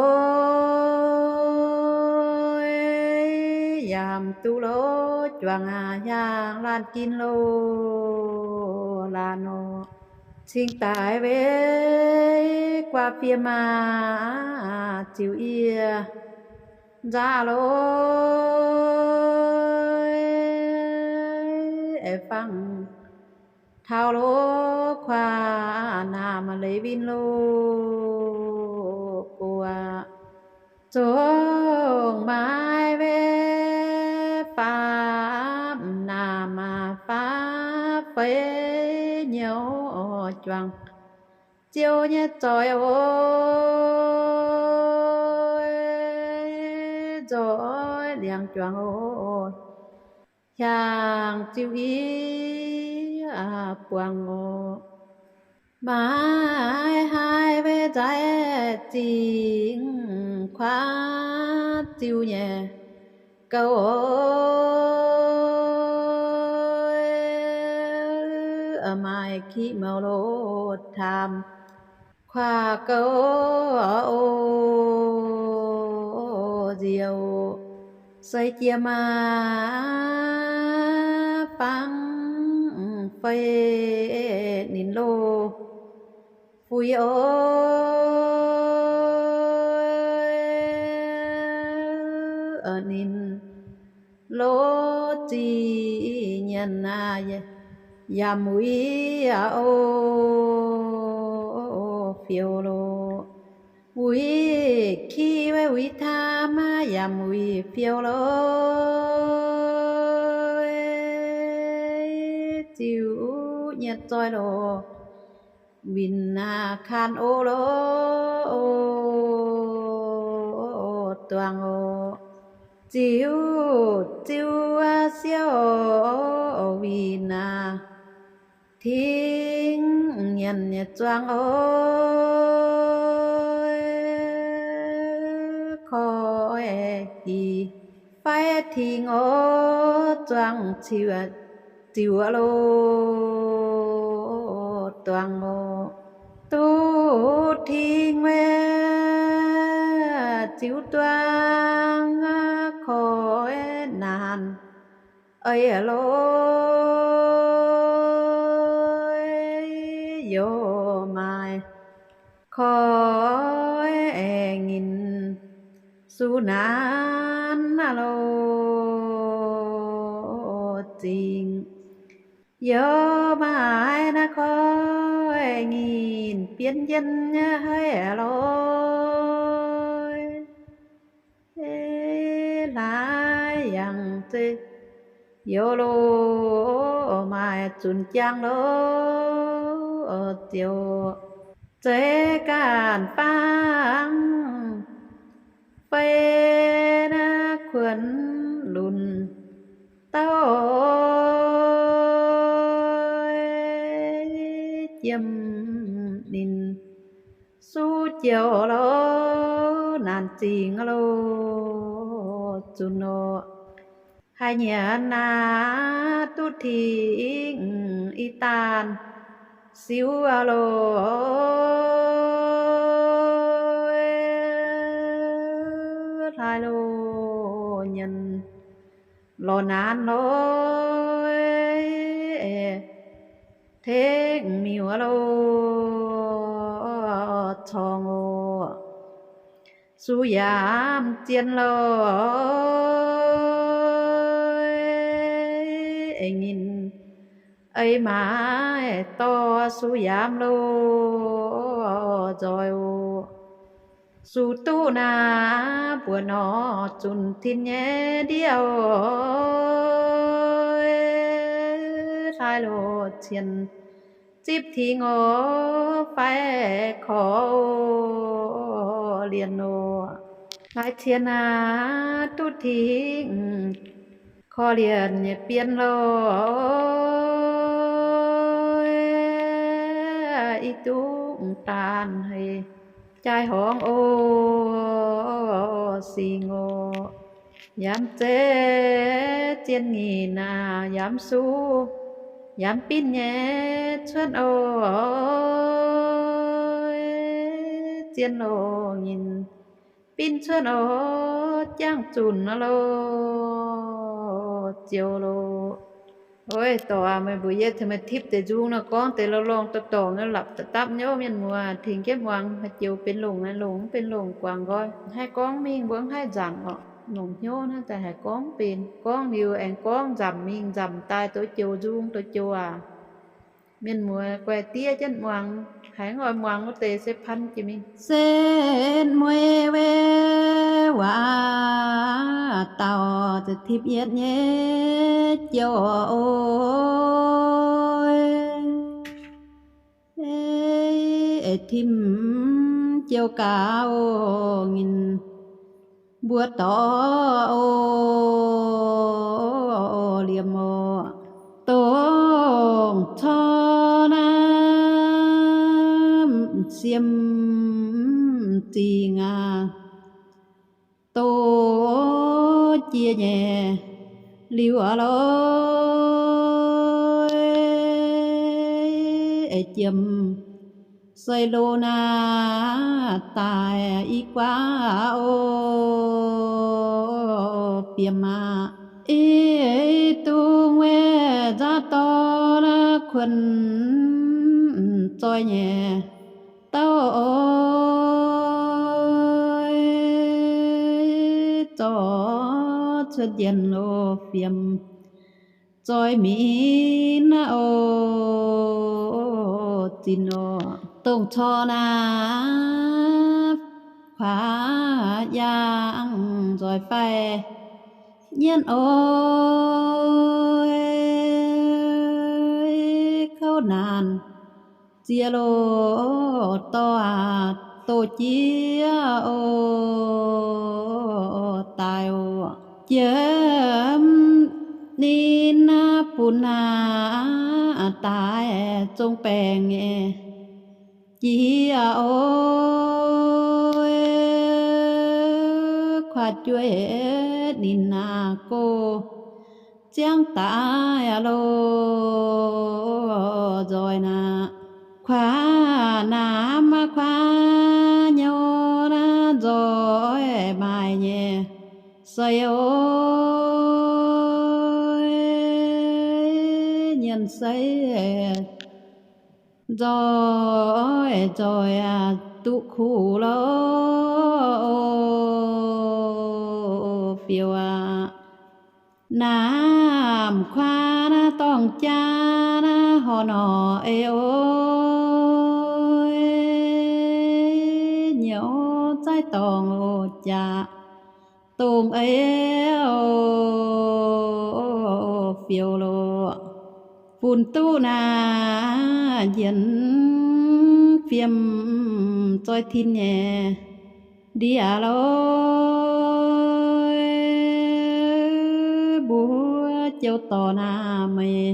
yaac mv duqv lo juangc aqv, hiaangx laanh ginh lo laanh nor. Cingx daaih weic guaax fiem aqv, ziux yie nzaqc loiv, fangv taux lo kuaax naamh leiz win lo guaax, zongh maaiz weic faam naamh faam feix nyouv juangc ziouv nyei zoih oc, nzoih liangx juangc oc, hiaangx ziux yie buangh oc. Maaiz haih weic nzaic zingh kuaav ziux nyei gouv oc, maaih kiqv mouc loz-taamh kuaav gouv oc, nziouv seix jiex maah, fangv feix ninh loz fuix oc, ninh loz zih nyienx aqv, yaac muiz aqv oc, fiou loz. Wuic kiv weic wuic taamh aqv, yaac muic fiou loz. Ziux nyietc zoih loz, winh aqv, kanh oc loz, duangh oc. Ziux ziux siouv winh aqv, tingx nyienc nyei zuangx oc, koi gih fai tingx oc, zuangx ziux loz, duangh oc. Duqv tingx weic ziux duangh, koi naanc eix loz, youc maaih koi aengx nyinh suv naanc naaiv loh zingc. Youz maaih naaiv koiv nyinh bienv jienv haic lorqc. Hlaax yangh zeiv youz loh maaih zunc jangx loh ziouc zeiz ganh fangv fei naaiv kuonx lunc dauh jiem ninh suv jiouc loh naanc zingc loh zunc nor. Haiz nyienx naaiv duqv tingx i daanh siux loh, hlaax loh nyienx lorz naanc loh, tengx miuc loh corngh oc. Sux yaam zien loh, nyinh ei maaiz dorh sux yaam loh nzoih oc. Sux duqv naaiv buoz nor zunc tin nyei ndiev oc, hlaax loh cien zipv tingx oc fai korv-lienh oc. Hlaax cien aac, duqv tingx korv-lienh nyei bienv loh, i dungx daanh hei jaai horngz oc, singx oc. Yaac mv zeiz zien nyinh aac, yaac mv suv, yaac mv binv nyei cuotv oc, zien loh nyinh binv cuotv oc, jangv zunc loh ziouc loh. Oix dorc meih mbuo yietv tengx meih tipv deix nzung nor gorngv deix lorngh lorngh dorngh dorngh, lapc dapv dapv nyei mienh muoz, tengx jienv muangx, haih joux benx longc, haih longc mv benx longc guangc nqoi. Haih gorngv mingh mbuo mv haih nzangc oc, longc hnyouv naaiv daaih haih gorngv benx. Gorngv liuz aengx gorngv nzamc mingh nzamc daaih, douz joux nzung douz joux aac. Mienh muoz guaix diev jienv muangx, haiz oix muangx wuov deix se pan jiex mingh. Setv mueiz wei waac dauh za'tipv yietv nyei jouh oc. Timv jouh gaax oc, nyinh mbuo dorh oc, liemh oc, dongh corc naaiv siem zingh aac, doz jiex nyei liuz aac lorqc, jiem sei lo naaiv daaih i guaav oc, fiem aac. Ih dungx wuov nzaav dorh naaiv kuonx zoih nyei dauh oc, zorc cuotv njien-youh fiem zoih minv oc, zinh oc, dongh corc naaiv kuaav yaangh nzoih faix nyienv oc, kouv naanc ziex loh dorh aac, doz jiex oc, daaih oc, jiem ninh naaiv bun aac daaih zong baengc nyei jiex oc, kuaaiv jueiv ninh naaiv go ziangv daaih loh nzoih naaiv, kuaav naaiv maaih kuaav nyouv naaiv nzoih maaih nyei sei oc, nyienh sei nzoih nzoih aac, duqv kuv loh Naamh kuaah naaiv dorngh jaa naaiv horc norqc ei oix, nyouz zaaiv dorngh oc jaax dongh ei oc fioux loc. Funx duqv naaiv njiec fiem zoih tin nyei ndiev loh, mbuo jouv dorh naaiv meih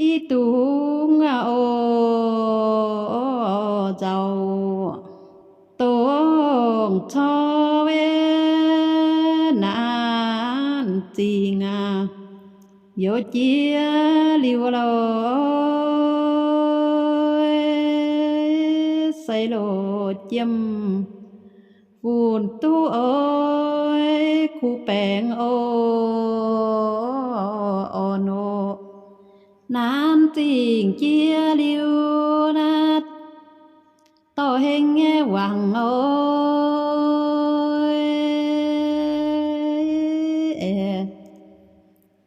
i dungx oc nzauh, dongh cor wei naanc zingh aqv, youz jiex liuz loh, seix loh jiem funx duqv oix kuv baengc oc, orn oc. Naanc zingh jiex liuz naaiv dorh heng nyei wangc oc,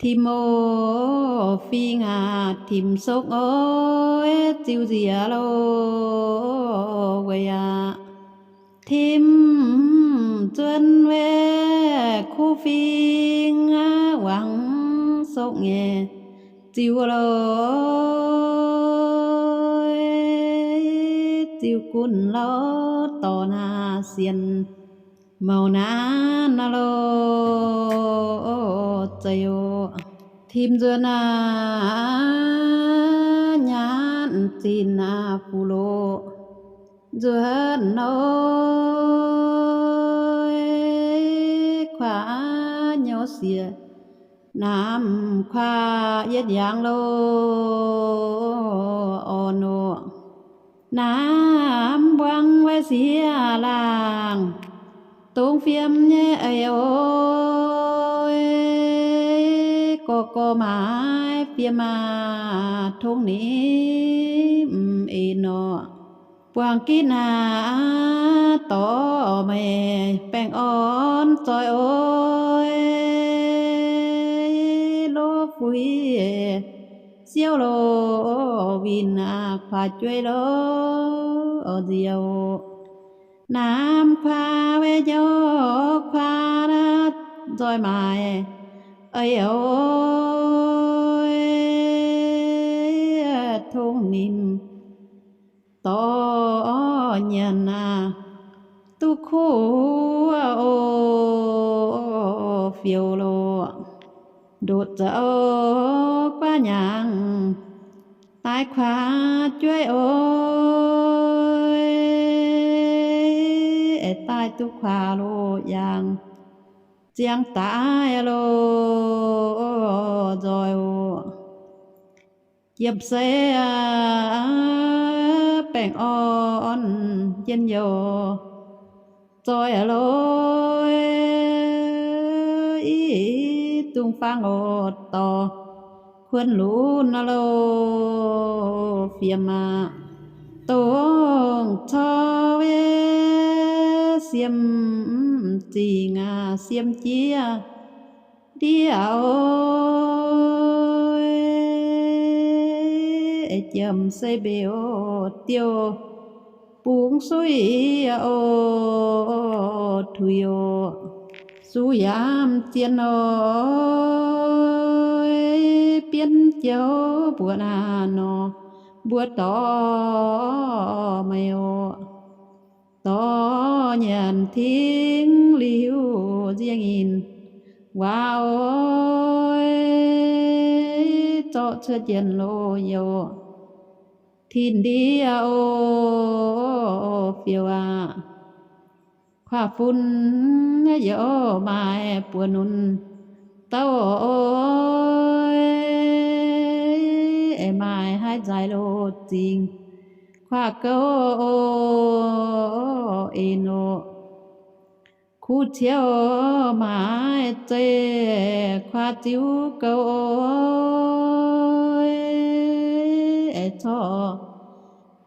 tim oc fing aac, tim sokv oc, ziux nziex loh weic aqv. Tim nzuonx wei kuv fing aac, wangc sokv nyei ziux loh, ziux gunv loh dorh naaiv sienx mouc naanc loh, zeiz oc. Tim nzuonx aac, nyaanh zinh aac, fuqv loh nzuonx oc, kuaaiv nyouv siex naamh kuaaiv yietv yangh loh, orn oc. Naamh mbuangz wei siex laangh, dongh fiem nyei eix oc, gorx gorx maaiz fiem aac, tongx nimc eix norqc. Buangh gitv naaic dorh meih baengh orn zoih oc, lov fuix siouv loh, winh aac kuaaiv jueiv loh, nziex oc. Naamh kuaaiv wei nyouv kuaaiv naaiv nzoih maaiz eix oc, tongx nimc dorh nyanc aac, duqv kuv oc, fioux loh, ndoqc zoux guaav nyangc daaih kuaaiv jueiv oc, daaih duqv kuaaiv loh yangh ziangh daaih loh, nzoih oc. Jiem sei aac, baengh orn njien-youh zoih loh, i dungz fangx oc, dorh kuonx lunx loh, fiem aac, dongh cor wei siem zingh aac, siem jiex ndiev oc, jiem sei mbeix oc, diuh bungx suiv oc, tuix oc, suv yaac zien oc, bienv jouv mbuo naaiv nor, mbuo dorh meih oc. Dorh nyanc tengx liuz nziec nyinh waac oc, zorqv cuotv njien-youh youz tin ndiev oc, fioux aac. Kuaaiv fun youz maaih buoz-nunc douv oc, maaih haaix nzaaix loh zingh kuaaiv gouv oc, en oc. Kuv ciouv maaih zeiv kuaaiv ziux gouv oc, corc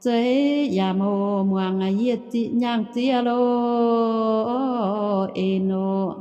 zeiv yaac mouz muangx yie ziqc nyangh ziex loh, en oc.